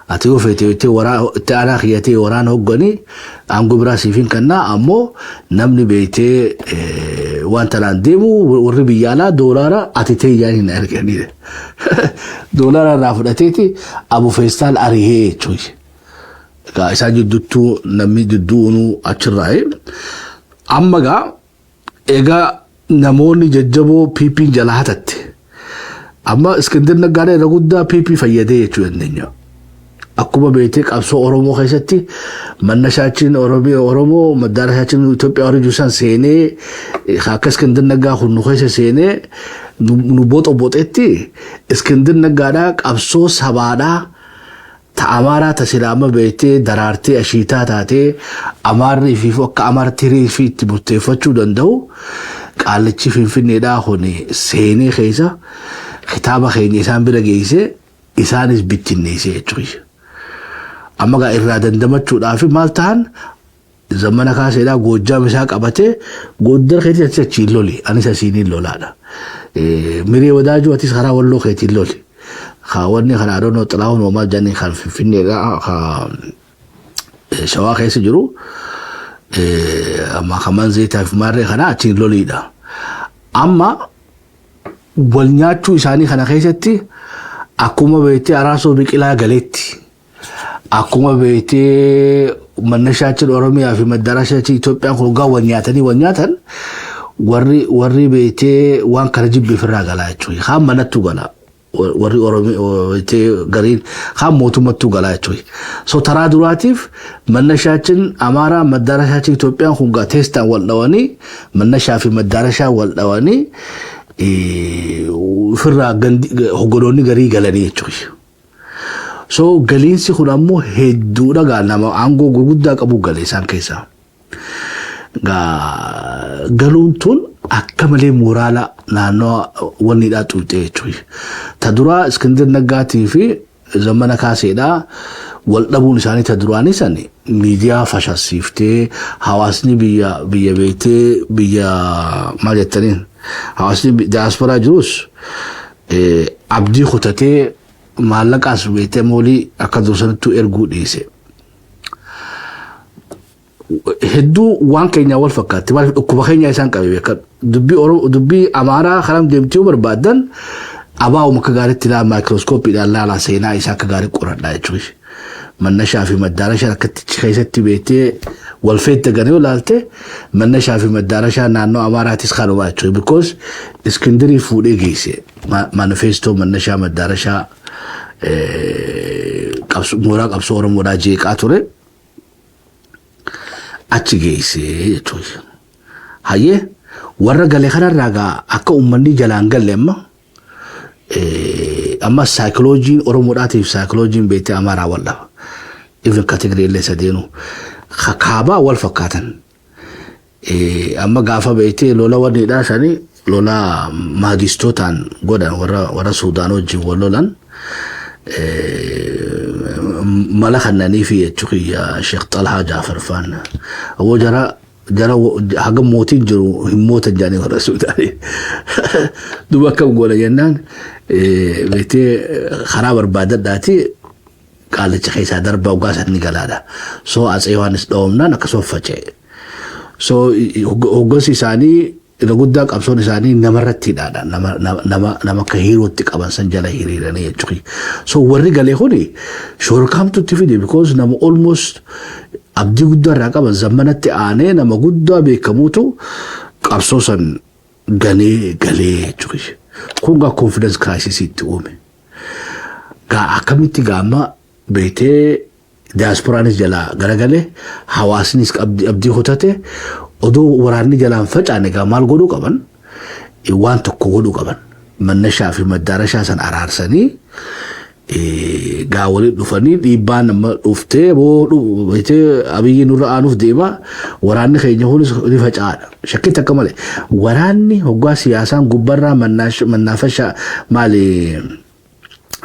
[SPEAKER 3] Ati yoo feete beektee itti aanaa kiyyatee waraana hogganii, aangoo biraa siif hin kennaa, ammoo namni beektee waan tanaan deemu warri biyya alaa doolaara ati teeyyaan hin arganii. Doolaara irraa fudhateeti Abu Feestaal arihee jechuudha. Egaa isaan jidduuttuu namni jidduunuu achirraa. Amma gaa egaa namoonni jajjaboo PP'n jala hatatte. Amma Iskindir Naggaadhaa irra guddaa PP fayyadee jechuu dandeenya. Akkuma beektee qabsoo Oromoo keessatti mannashaachiin Oromoo maddaarashaachiin Itoophiyaa warri jiru san seenee, akka Iskindir Naggaa kun nu keessa seenee nu boxo boxetti, Iskindir Naggaadhaa qabsoo sabaadhaa ta Amaaraa ta silaama beektee daraartee ashiitaa taatee Amaarri fi akka Amaartirii fi itti murteeffachuu danda'u, qaallichi Finfinneedhaa kun seenee keessa kitaaba keenya isaan bira geessee isaanis bittinneessee jechuudha. Amma gaa irraa dandamachuudhaaf maal ta'an? Zamana Kaaseedhaa Goojjaam isaa qabatee, Gooddar keetii achi achiin loli, anis asiiniin lolaadha. Miree Wadaajuu, atis karaa Walloo keetiin loli. Wanni kana adoonoo Xilaahun Oomaa jedhanii kan Finfinneedhaa ka Shawaa keessa jiru amma kan Manzeetaa fi Maarree kana achiin loliidha. Amma wal nyaachuu isaanii kana keessatti akkuma beektee Araarsoo Biqilaa galeetti, akkuma beektee mannashaachin Oromiyaa fi maddarashaachin Itoophiyaan kun hoggaa wal nyaatanii wal nyaatan, warri beektee waan kana jibbeef irraa galaa jechuudha. Kaan manattuu galaa. Warri Oromiyaa beektee gariin kaan mootummattuu galaa jechuudha. So taraa duraatiif mannashaachin Amaaraa maddarashaachin Itoophiyaan kun gaa teestaan wal dhawanii, mannashaa fi maddarashaa wal dhawanii ofirraa hogganoonni garii galanii jechuudha. So galiinsi kun ammoo hedduudha, gaa nama aangoo gurguddaa qabu gale isaan keessaa. Gaa galuun tun akka malee mooraala naannoo wanniidhaa xuuxee jechuudha. Ta duraa Iskindir Naggaatii fi Zamana Kaaseedhaa wal dhabuun isaanii ta duraanii san miidiyaa fashasiiftee, hawaasni biyya beektee biyya maal jettaniin hawaasni diyaasporaa jirus abdii kutatee maallaqaas beektee moolii akka dursanittuu erguu dhiise. Hedduu waan keenyaa wal fakkaatti. Maaliif dhukkuba keenya isaan qabe beekan. Dubbii Oromoo, dubbii Amaaraa karaa deemtee yoo barbaaddan, abaa'uma akka gaariitti ilaalaa, maayikirooskooppiidhaan ilaalaa, seenaa isaa akka gaarii qoradhaa jechuudha. Mannashaa fi maddaarashaan akkatti keessatti beektee wal feette yoo ilaalte, mannashaa fi maddaarashaa naannoo Amaaraatis kanuma jechuudha. Because Iskindirii fuudhee geesse manifeestoo mannashaa maddaarashaa mooraa qabsoo Oromoodhaa jeeqaa ture. Achi geesse jechuudha. Hayyee, warra gale kanarraa gaa akka uummanni jalaan galle amma Amma saayikiloojiin Oromoodhaatiif saayikiloojiin beektee Amaaraa wal dhaba. Even ka Tigree illee sadeenu. Kaabaa wal fakkaatan. Amma gaafa beektee lola wanniidhaa sanii, lola maadistootaan godhan, warra Suudaan wajjin wal lolan, mala kannanii fi jechuu Sheekh Xalhaa Jaafar faan. Awoo jara jara haga mootiin jiru hin mootan jedhanii warra Suudaanii. Duuba akkam goona jennaan, beektee karaa barbaadadhaati qaalicha keessaa darbaa ugaa sanni galaadha. So Atsee Yohaannis dhawamnaan akkasuma faca'e. So hoggansi isaanii irra guddaa qabsoon isaanii namarratti hidhaadha. Nama akka hiirootti qaban san jala hiriiranii jechuudha. So warri galee kuni shoorkaamtutti fide, because nama almost abdii guddaa irraa qaban, zammanatti aanee nama guddaa beekamuutu qabsoo san ganee galee jechuudha. Kun gaa confidence crisis itti uume. Gaa akkamitti gaa amma beektee diasporaanis jalaa garagalee, hawaasnis abdii kutate, odoo waraanni jalaan facaane gaa maal godhuu qaban? Waan tokko godhuu qaban. Mannashaa fi maddaarashaa san araarsanii gaa waliin dhufanii, dhiibbaan nama dhuftee beektee Abiyyi nurra aanuuf deema, waraanni keenya kunis ni faca'aadha. Shakkii takka malee waraanni hoggaa siyaasaan gubbarraa mannaafashaa maali,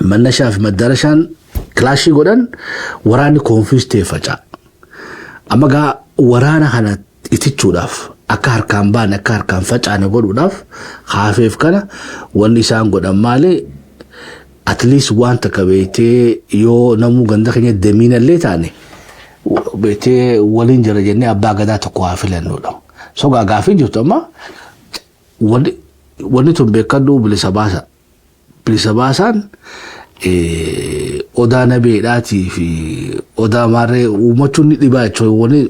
[SPEAKER 3] mannashaa fi maddaarashaan clash godhan, waraanni confuse ta'e faca'a. Amma gaa waraana kana itichuudhaaf, akka harkaan baane, akka harkaan facaane godhuudhaaf, haafeef kana wanni isaan godhan maali? At least waan takka beektee yoo namuu ganda keenya damiinallee taane, beektee waliin jira jennee abbaa gadaa tokko haa filannuudha. So gaa gaafiin jirtu amma wanni tun beekadhu, bilisa baasa. Bilisa baasaan odaa nabeedhaatii fi odaa maarree uummachuun ni dhibaa jechuudha,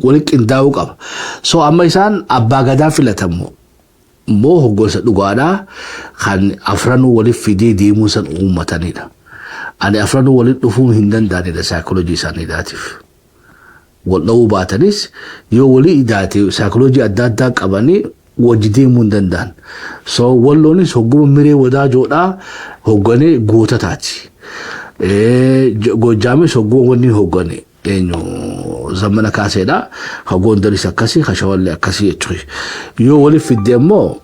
[SPEAKER 3] wali qindaa'uu qaba. So amma isaan abbaa gadaa filatamu immoo hoggansa dhugaadhaa kan afranuu waliif fidee deemuu san uummatanidha. Ani afranuu walitti dhufuu hin danda'anidha saayikooloojii isaaniidhaatiif. Wal dha'uu baatanis, yoo walii idaate saayikooloojii adda addaa qabanii wajji deemuu hin danda'an. So Walloonis hogguma Miree Wadaajoodhaa hogganee goota taati. Gojjaamis hogguma wanni hoggane, eenyu, Zammana Kaaseedha. Gondaris akkasii, Shawallee akkasii jechuudha. Yoo waliif fidde immoo,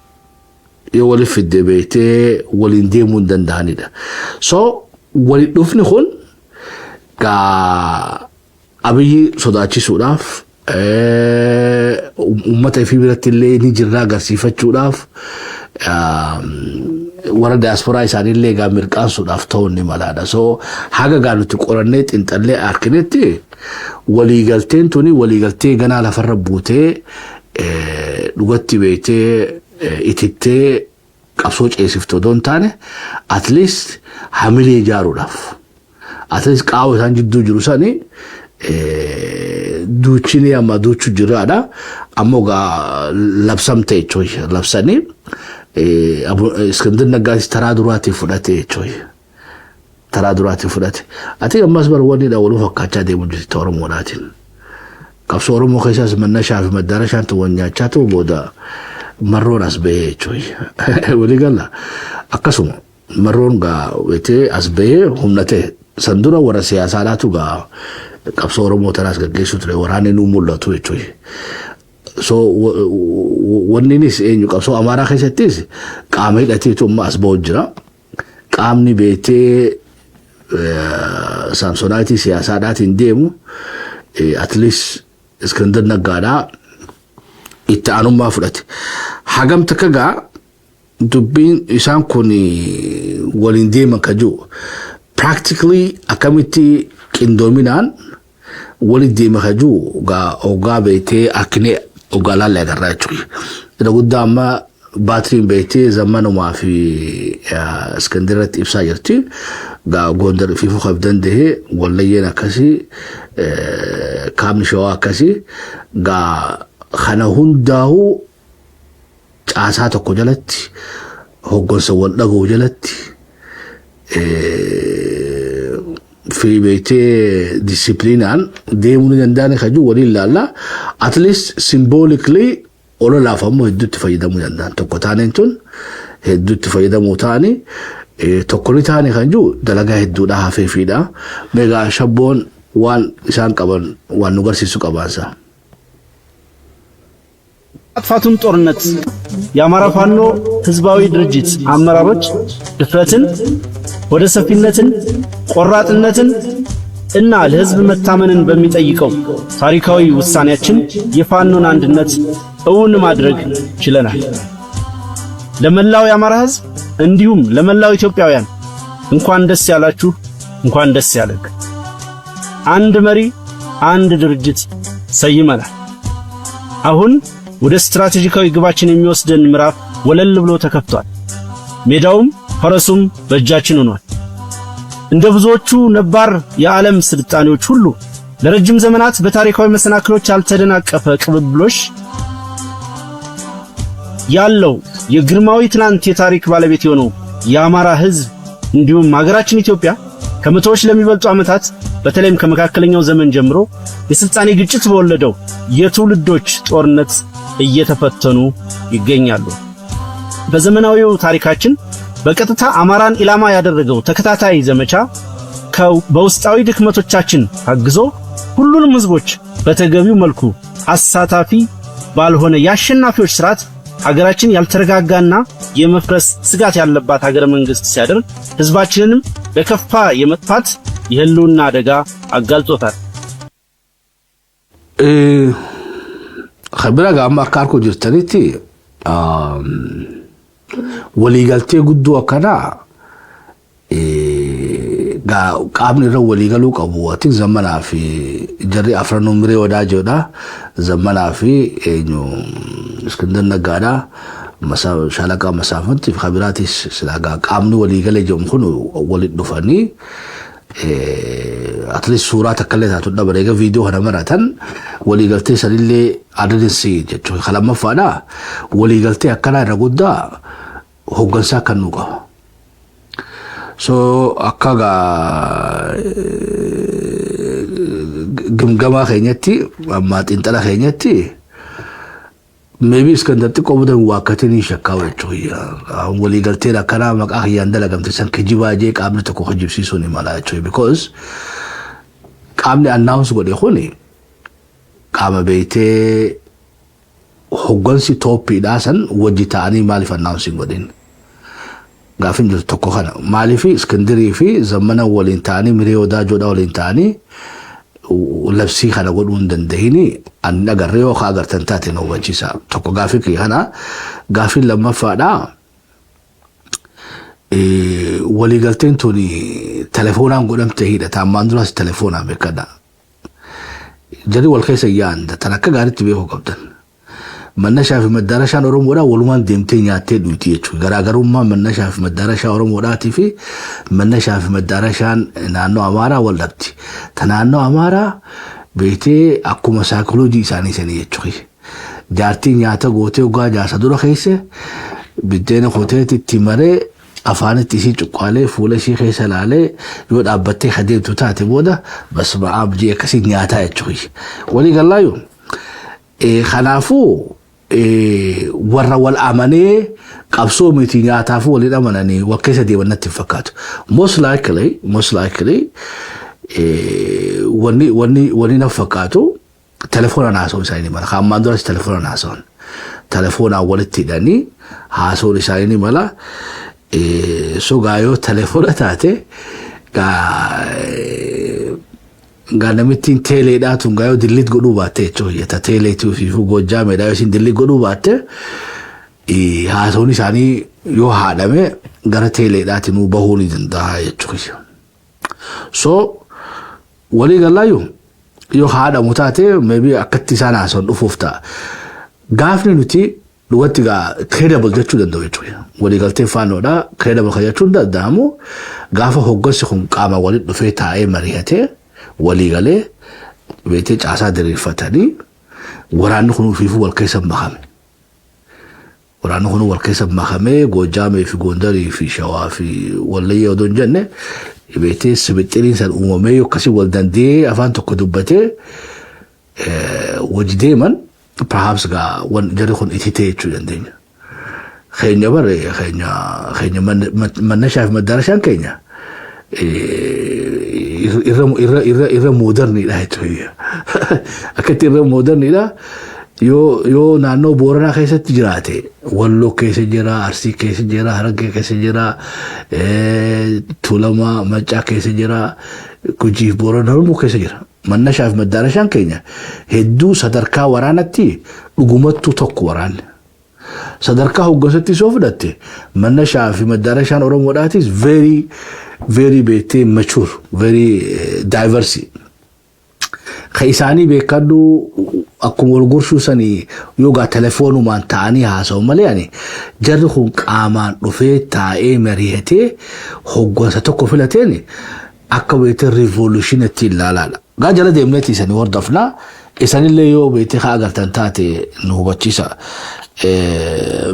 [SPEAKER 3] yoo waliif fidde beektee waliin deemuu hin danda'anidha. So waliin dhufni kun gaa Abiyyi sodaachisuudhaaf, uummata ifii biratti illee ni jirra agarsiifachuudhaaf, warra diyaasporaa isaaniillee egaa mirqaansuudhaaf ta'uu ni malaadha. So haga gaa nuti qorannee xinxallee arginetti, waliigalteen tuni waliigaltee ganaa lafarra buutee dhugatti beektee itittee qabsoo ceesiftu odoo hin taane, at least hamilee ijaaruudhaaf, at least qaawwa isaan jidduu jiru sani duuchini amma duuchuu jiraadha. Ammoo gaa labsamte jechuudha, labsanii Iskindir Naggaatis taraa duraatii fudhate jechuudha. Taraa duraatii fudhate. Ati ammas bar wanni dha waluu fakkaachaa deemu jirti Oromoodhaatiin. Qabsoo Oromoo keessaas mannashaa fi maddaarashaan wal nyaachaa ta'u booda marroon as bahee jechuudha. Walii gala. Akkasuma marroon gaa beektee as bahee humna ta'e. San dura warra siyaasaadhaatu gaa qabsoo Oromoo tanaas gaggeessuu ture, waraanni nuu mul'atu jechuudha. So wanninis eenyu, qabsoo Amaaraa keessattis qaama hidhateetu amma as bahu jira. Qaamni beektee saamsonaayitii siyaasaadhaatiin deemu at least Iskandar Naggaadhaa itti aanummaa fudhate. Hagam takka gaa dubbiin isaan kun waliin deeman ka jiru practically akkamitti qindoominaan waliin deema ka jiru gaa hoggaa beektee akkinee hoggaa laallee agarraa jechuudha. Irra guddaa amma baatiriin beektee Zammanumaa fi Iskandiratti ibsaa jirti. Gaa Gondar fiifuu kan danda'e, Wallayyeen akkasii, kaabni Shawaa akkasii, gaa kana hundaa'uu caasaa tokko jalatti, hoggansa wal dhaga'u jalatti fi beektee discipliinaan deemuu ni danda'an kan jiru waliin ilaalla. At least symbolically ololaaf ammoo hedduutti fayyadamuu danda'an. Tokko taaneen tun Hedduu itti fayyadamuu ta'anii tokko ni ta'anii kan jiru dalagaa hedduudha hafeefiidha. Meegaa shabboon waan isaan qaban waan nu garsiisu qabaansa.
[SPEAKER 2] ማጥፋቱን ጦርነት የአማራ ፋኖ ህዝባዊ ድርጅት አመራሮች ድፍረትን፣ ወደ ሰፊነትን፣ ቆራጥነትን እና ለህዝብ መታመንን በሚጠይቀው ታሪካዊ ውሳኔያችን የፋኖን አንድነት እውን ማድረግ ችለናል። ለመላው የአማራ ህዝብ እንዲሁም ለመላው ኢትዮጵያውያን እንኳን ደስ ያላችሁ፣ እንኳን ደስ ያለን። አንድ መሪ፣ አንድ ድርጅት ሰይመናል። አሁን ወደ ስትራቴጂካዊ ግባችን የሚወስደን ምዕራፍ ወለል ብሎ ተከፍቷል። ሜዳውም ፈረሱም በእጃችን ሆኗል። እንደ ብዙዎቹ ነባር የዓለም ስልጣኔዎች ሁሉ ለረጅም ዘመናት በታሪካዊ መሰናክሎች ያልተደናቀፈ ቅብብሎሽ ያለው የግርማዊ ትናንት የታሪክ ባለቤት የሆነው የአማራ ሕዝብ እንዲሁም ሀገራችን ኢትዮጵያ ከመቶዎች ለሚበልጡ ዓመታት በተለይም ከመካከለኛው ዘመን ጀምሮ የስልጣኔ ግጭት በወለደው የትውልዶች ጦርነት እየተፈተኑ ይገኛሉ። በዘመናዊው ታሪካችን በቀጥታ አማራን ኢላማ ያደረገው ተከታታይ ዘመቻ በውስጣዊ ድክመቶቻችን ታግዞ ሁሉንም ህዝቦች በተገቢው መልኩ አሳታፊ ባልሆነ የአሸናፊዎች ስርዓት ሀገራችን ያልተረጋጋና የመፍረስ ስጋት ያለባት ሀገረ መንግስት ሲያደርግ ህዝባችንንም ለከፋ የመጥፋት የህልውና አደጋ አጋልጦታል።
[SPEAKER 3] Bira amma akka harkuu jirtanitti waliigaltee guddoo akkanaa qaamni irra waliigaluu qabu ati Zammanaa fi jarri afranuu Miree Wadaajoodha. Zammanaa fi Iskindar Naggaadha. Shaalaqaa Masaafanti fi kabiraatis silaa qaamni waliigalee jedhamu kun walitti dhufanii at least suuraa takka illee taatu dhaban egaa viidiyoo kana maratan waliigaltee sanillee adadinsi jechuudha. Lammaffaadha, waliigaltee akkanaa irra guddaa hooggansaa kan nu qaba. So akka gaa gimgamaa keenyatti, amma xiinxala keenyatti, maybe Iskandar xiqqoo booda waakkatiin shakkaa jechuudha. Waliigalteen akkanaa maqaa kiyyaan dalagamte san kijibaa jee qaamni tokko kijibsiisuu ni mala jechuudha. Because qaamni announce godhe kuni qaama beektee hoggansi tooppiidhaa san wajji ta'anii maaliif announce hin godhin? Gaafin jirtu tokko kana, maaliif Iskindirii fi Zammana waliin ta'anii, Miree Wadaajoodhaa waliin ta'anii labsii kana godhuu hin dandahini? Ani agarree yoo agartan taate nu hubachiisa. Tokko gaafii kiyya kana. Gaafiin lammaffaadhaa, waliigalteen tuni telefoonaan godhamte hidhata. Ammaan duraas telefoonaan beekadha. Jarri wal keessa yaa'an tan akka gaariitti beekuu qabdan. Mannashaa fi maddarashaan Oromoodhaa walumaan deemtee nyaattee dhuyti jechuudha. Garaagarummaa mannashaa fi maddarashaa Oromoodhaatii fi mannashaa fi maddarashaan naannoo Amaaraa wal dhabdi. Ta naannoo Amaaraa beektee akkuma saayikooloojii isaanii sanii jechuudha. Jaartiin nyaata gootee hoggaa jaarsa dura keessa biddeena koteetti itti maree afaanitti isii cuqqaalee fuula ishii keessa ilaalee yoo dhaabbattee adeemtu taate booda basma aab jee akkasii nyaataa jechuudha. Walii gallaayu. Kanaafuu warra wal amanee qabsoo miti nyaataafuu waliin amananii wal keessa deeman natti hin fakkaatu. Most likely wanni na fakkaatu telefoonaan haasa'uun isaanii ni mala. Ammaan duras telefoonaan haasa'an. Telefoonaan walitti hidhanii haasa'uun isaanii ni mala. So gaa yoo telefoona taate gaa namittiin teeleedhaa tun gaa yoo delete godhuu baatte jechuudha. Ta teeleetii fi Goojjaameedhaa yoo isin delete godhuu baatte, haasa'uun isaanii yoo haadhame gara teeleedhaatiin bahuu ni danda'a jechuudha. So walii galaayyuu yoo haadhamu taate maybe akkatti isaan haasa'an dhufuuf ta'a. Gaafni nuti dhugatti gaa credible jechuu danda'u jechuudha. Waliigaltee Faannoodha credible kan jechuun danda'amu gaafa hoggansi kun qaama walitti dhufee taa'ee mari'atee waliigalee beektee caasaa diriirfatanii waraanni kun ofiifuu wal keessa makame. Waraanni kun wal keessa makamee Goojjaamee fi Gondarii fi Shawaa fi Wallayyee odoo hin jenne beektee sibixxiriin san uumamee akkasii wal danda'ee afaan tokko dubbatee wajji deeman, perhaps gaa jarri kun ititee jechuu dandeenya. Keenya bare, keenya mannashaa fi maddarashaan keenya irra moderniidha jechuudha. Akkatti irra moderniidha. Yoo naannoo Booranaa keessatti jiraate, Walloo keessa jira, Arsii keessa jira, Harargee keessa jira, Tuulamaa Maccaa keessa jira, Gujiif Boorana Oromoo keessa jira. Mannashaa fi maddarashaan keenya hedduu sadarkaa waraanatti dhugumattuu tokko waraanni. Sadarkaa hoggansatti soo fudhatte, mannashaa fi maddarashaan Oromoodhaatis very very beektee mature, very diverse. Ka isaanii beekadhu, akkuma wal gorshuu sanii yookaan telefoonumaan ta'anii haasa'u malee, ani jarri kun qaamaan dhufee taa'ee mari'atee hoggansa tokko filateen akka beektee revolutionatti ilaalaadha. Gaa jala deemneeti isanii hordofnaa, isanillee yoo beektee haa agartan taate nu hubachiisa.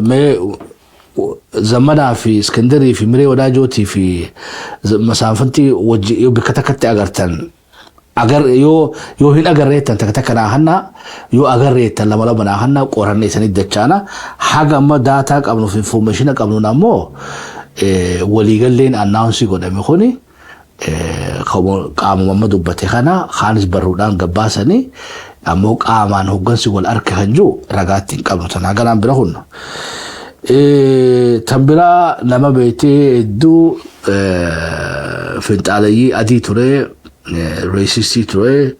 [SPEAKER 3] Mee Zamanaa fi Iskindarii fi Miree Wadaajootii fi Masaafantii wajji yoo bakka takkatti agartan, agar yoo hin agarreettan takka takka naa hannaa, yoo agarreettan lama lama naa hannaa. Qoranne isanii dachaana. Haga amma data qabnuuf information qabnuun ammoo waliigalleen announce godhame kuni qaamuma amma dubbate kana kaanis barruudhaan gabbaasanii, ammoo qaamaan hoggansi wal arke kan jiru ragaatti hin qabnu. Tanaa ganaan bira hunna. Tan biraa, nama beektee hedduu finxaalayyii adii ture, racistii ture,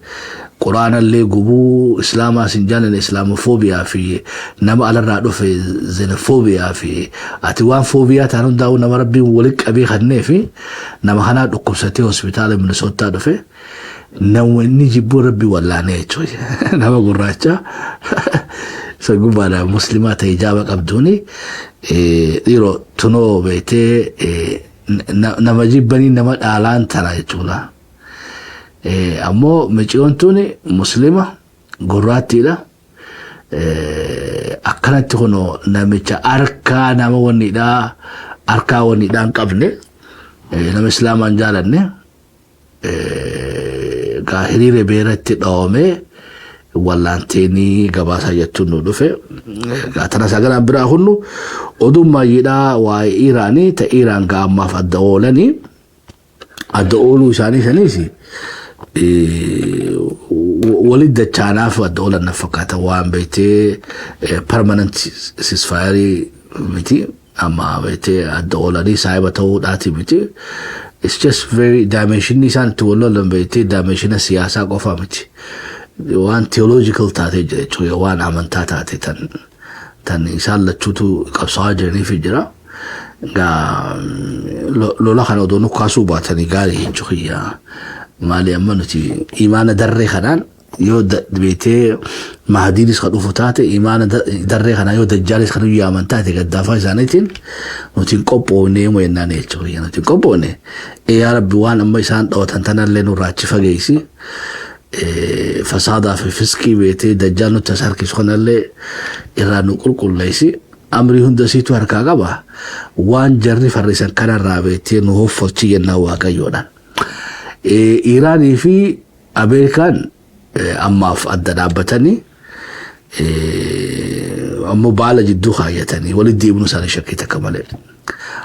[SPEAKER 3] quraanallee gubuu, islaamaas hin jaallanne, Islamophobia fi nama alarraa dhufe xenophobia fi ati waan phobia ta'an hundaa'u nama rabbiin walitti qabee kannee fi nama kanaa dhukkubsatee hospitaala Minisootaa dhufe, nama inni jibbuu rabbii wallaanee jechuudha. Nama gurraacha isa gubbaadhaan muslimaa ta'e ijaaba qabduuni dhiiroo tunoo beektee nama jibbanii nama dhaalaan tana jechuudha. Ammoo miciyoon tuni muslima gurraattiidha. Akkanatti kunoo namicha harkaa nama wannidhaa, harkaa wannidhaa hin qabne, nama islaamaan jaalanne gaa hiriira beeratti dhawamee wallaanteenii gabaasaa jechuun nu dhufe. Gaa tana sagalaan biraa hunnu oduun maayyiidhaa waa'ee Iraanii ta Iraan gaa ammaaf adda oolanii, adda ooluu isaanii saniis walit dachaanaaf adda oolan na fakkaata. Waan beektee permanent ceasefire miti, amma beektee adda oolanii saahiba ta'uudhaati miti. It's just very dimension isaan itti wal lolan beektee dimensiona siyaasaa qofaa miti, waan theological taatee jira jechuudha, waan amantaa taate tan isaan lachuutu qabsaa'aa jiraniif jira. Gaa lola kana odoo nu kaasuu baatanii gaarii jechuudha. Maali, amma nuti imaana darree kanaan yoo beetee mahdiinis kan dhufu taate, imaana darree kanaan yoo dajjaalis kan yaaman taate, gaddaafaa isaaniitiin nuti hin qophoofne yoo jennaan jechuudha. Nuti hin qophoofne. Yaa Rabbi, waan amma isaan dhawatan tanallee nurraa achi fageessi. Fasaadaa fi fiskii beetee dajjaal nutti as harkisu kanallee irraa nu qulqulleessi. Amrii hunda siitu harkaa qaba. Waan jarri farrisan kanarraa beektee nu hoffolchi jennaan Waaqayyoodhaan. Iraanii fi Ameerikaan ammaaf adda dhaabbatanii, ammoo baala jidduu kaayyatanii walitti deemuu isaanii shakkii takka malee.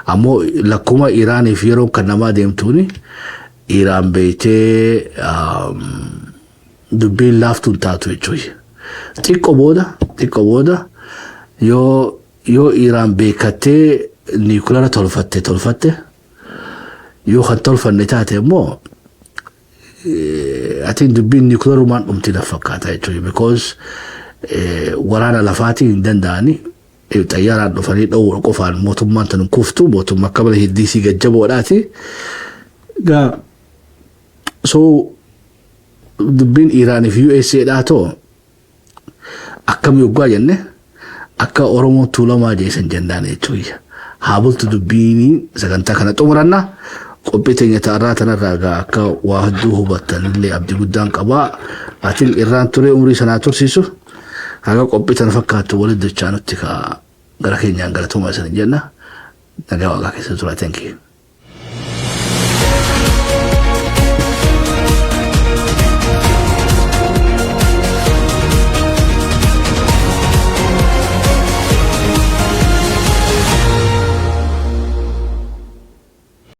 [SPEAKER 3] Ammoo lakkuma Iraaniif yeroo kan namaa deemtuuni Iraan beektee dubbiin laaftuun taatu jechuudha. Xiqqoo booda yoo Iraan beekattee nuclear tolfatte, yoo kan tolfanne taate immoo atiin dubbiin nuclearumaan dhumti na fakkaata jechuudha. Because waraana lafaatiin hin danda'ani, xayyaaraan dhufanii dhowwuu qofaan mootummaan tan kuftu, mootummaa akka malee hiddiisii gajjaboodhaati. Gaa so dubbiin Iraanii fi USA dhaa too akkam yoggaa jenne, akka Oromoo Tuulamaa jeesan jennaan jechuudha. Haa bultu dubbiin. Sagantaa kana xumuranna. Qophii teenya ta'arraa tanarraa gaa akka waa hedduu hubattanillee abdii guddaan qabaa. Atiin irraan turee umrii sanaa tursiisu, haga qophii tana fakkaattu walitti dachaanutti ka gara keenyaan galatooma isin jenna. Nagaa Waaqaa keessa tura. Thank you.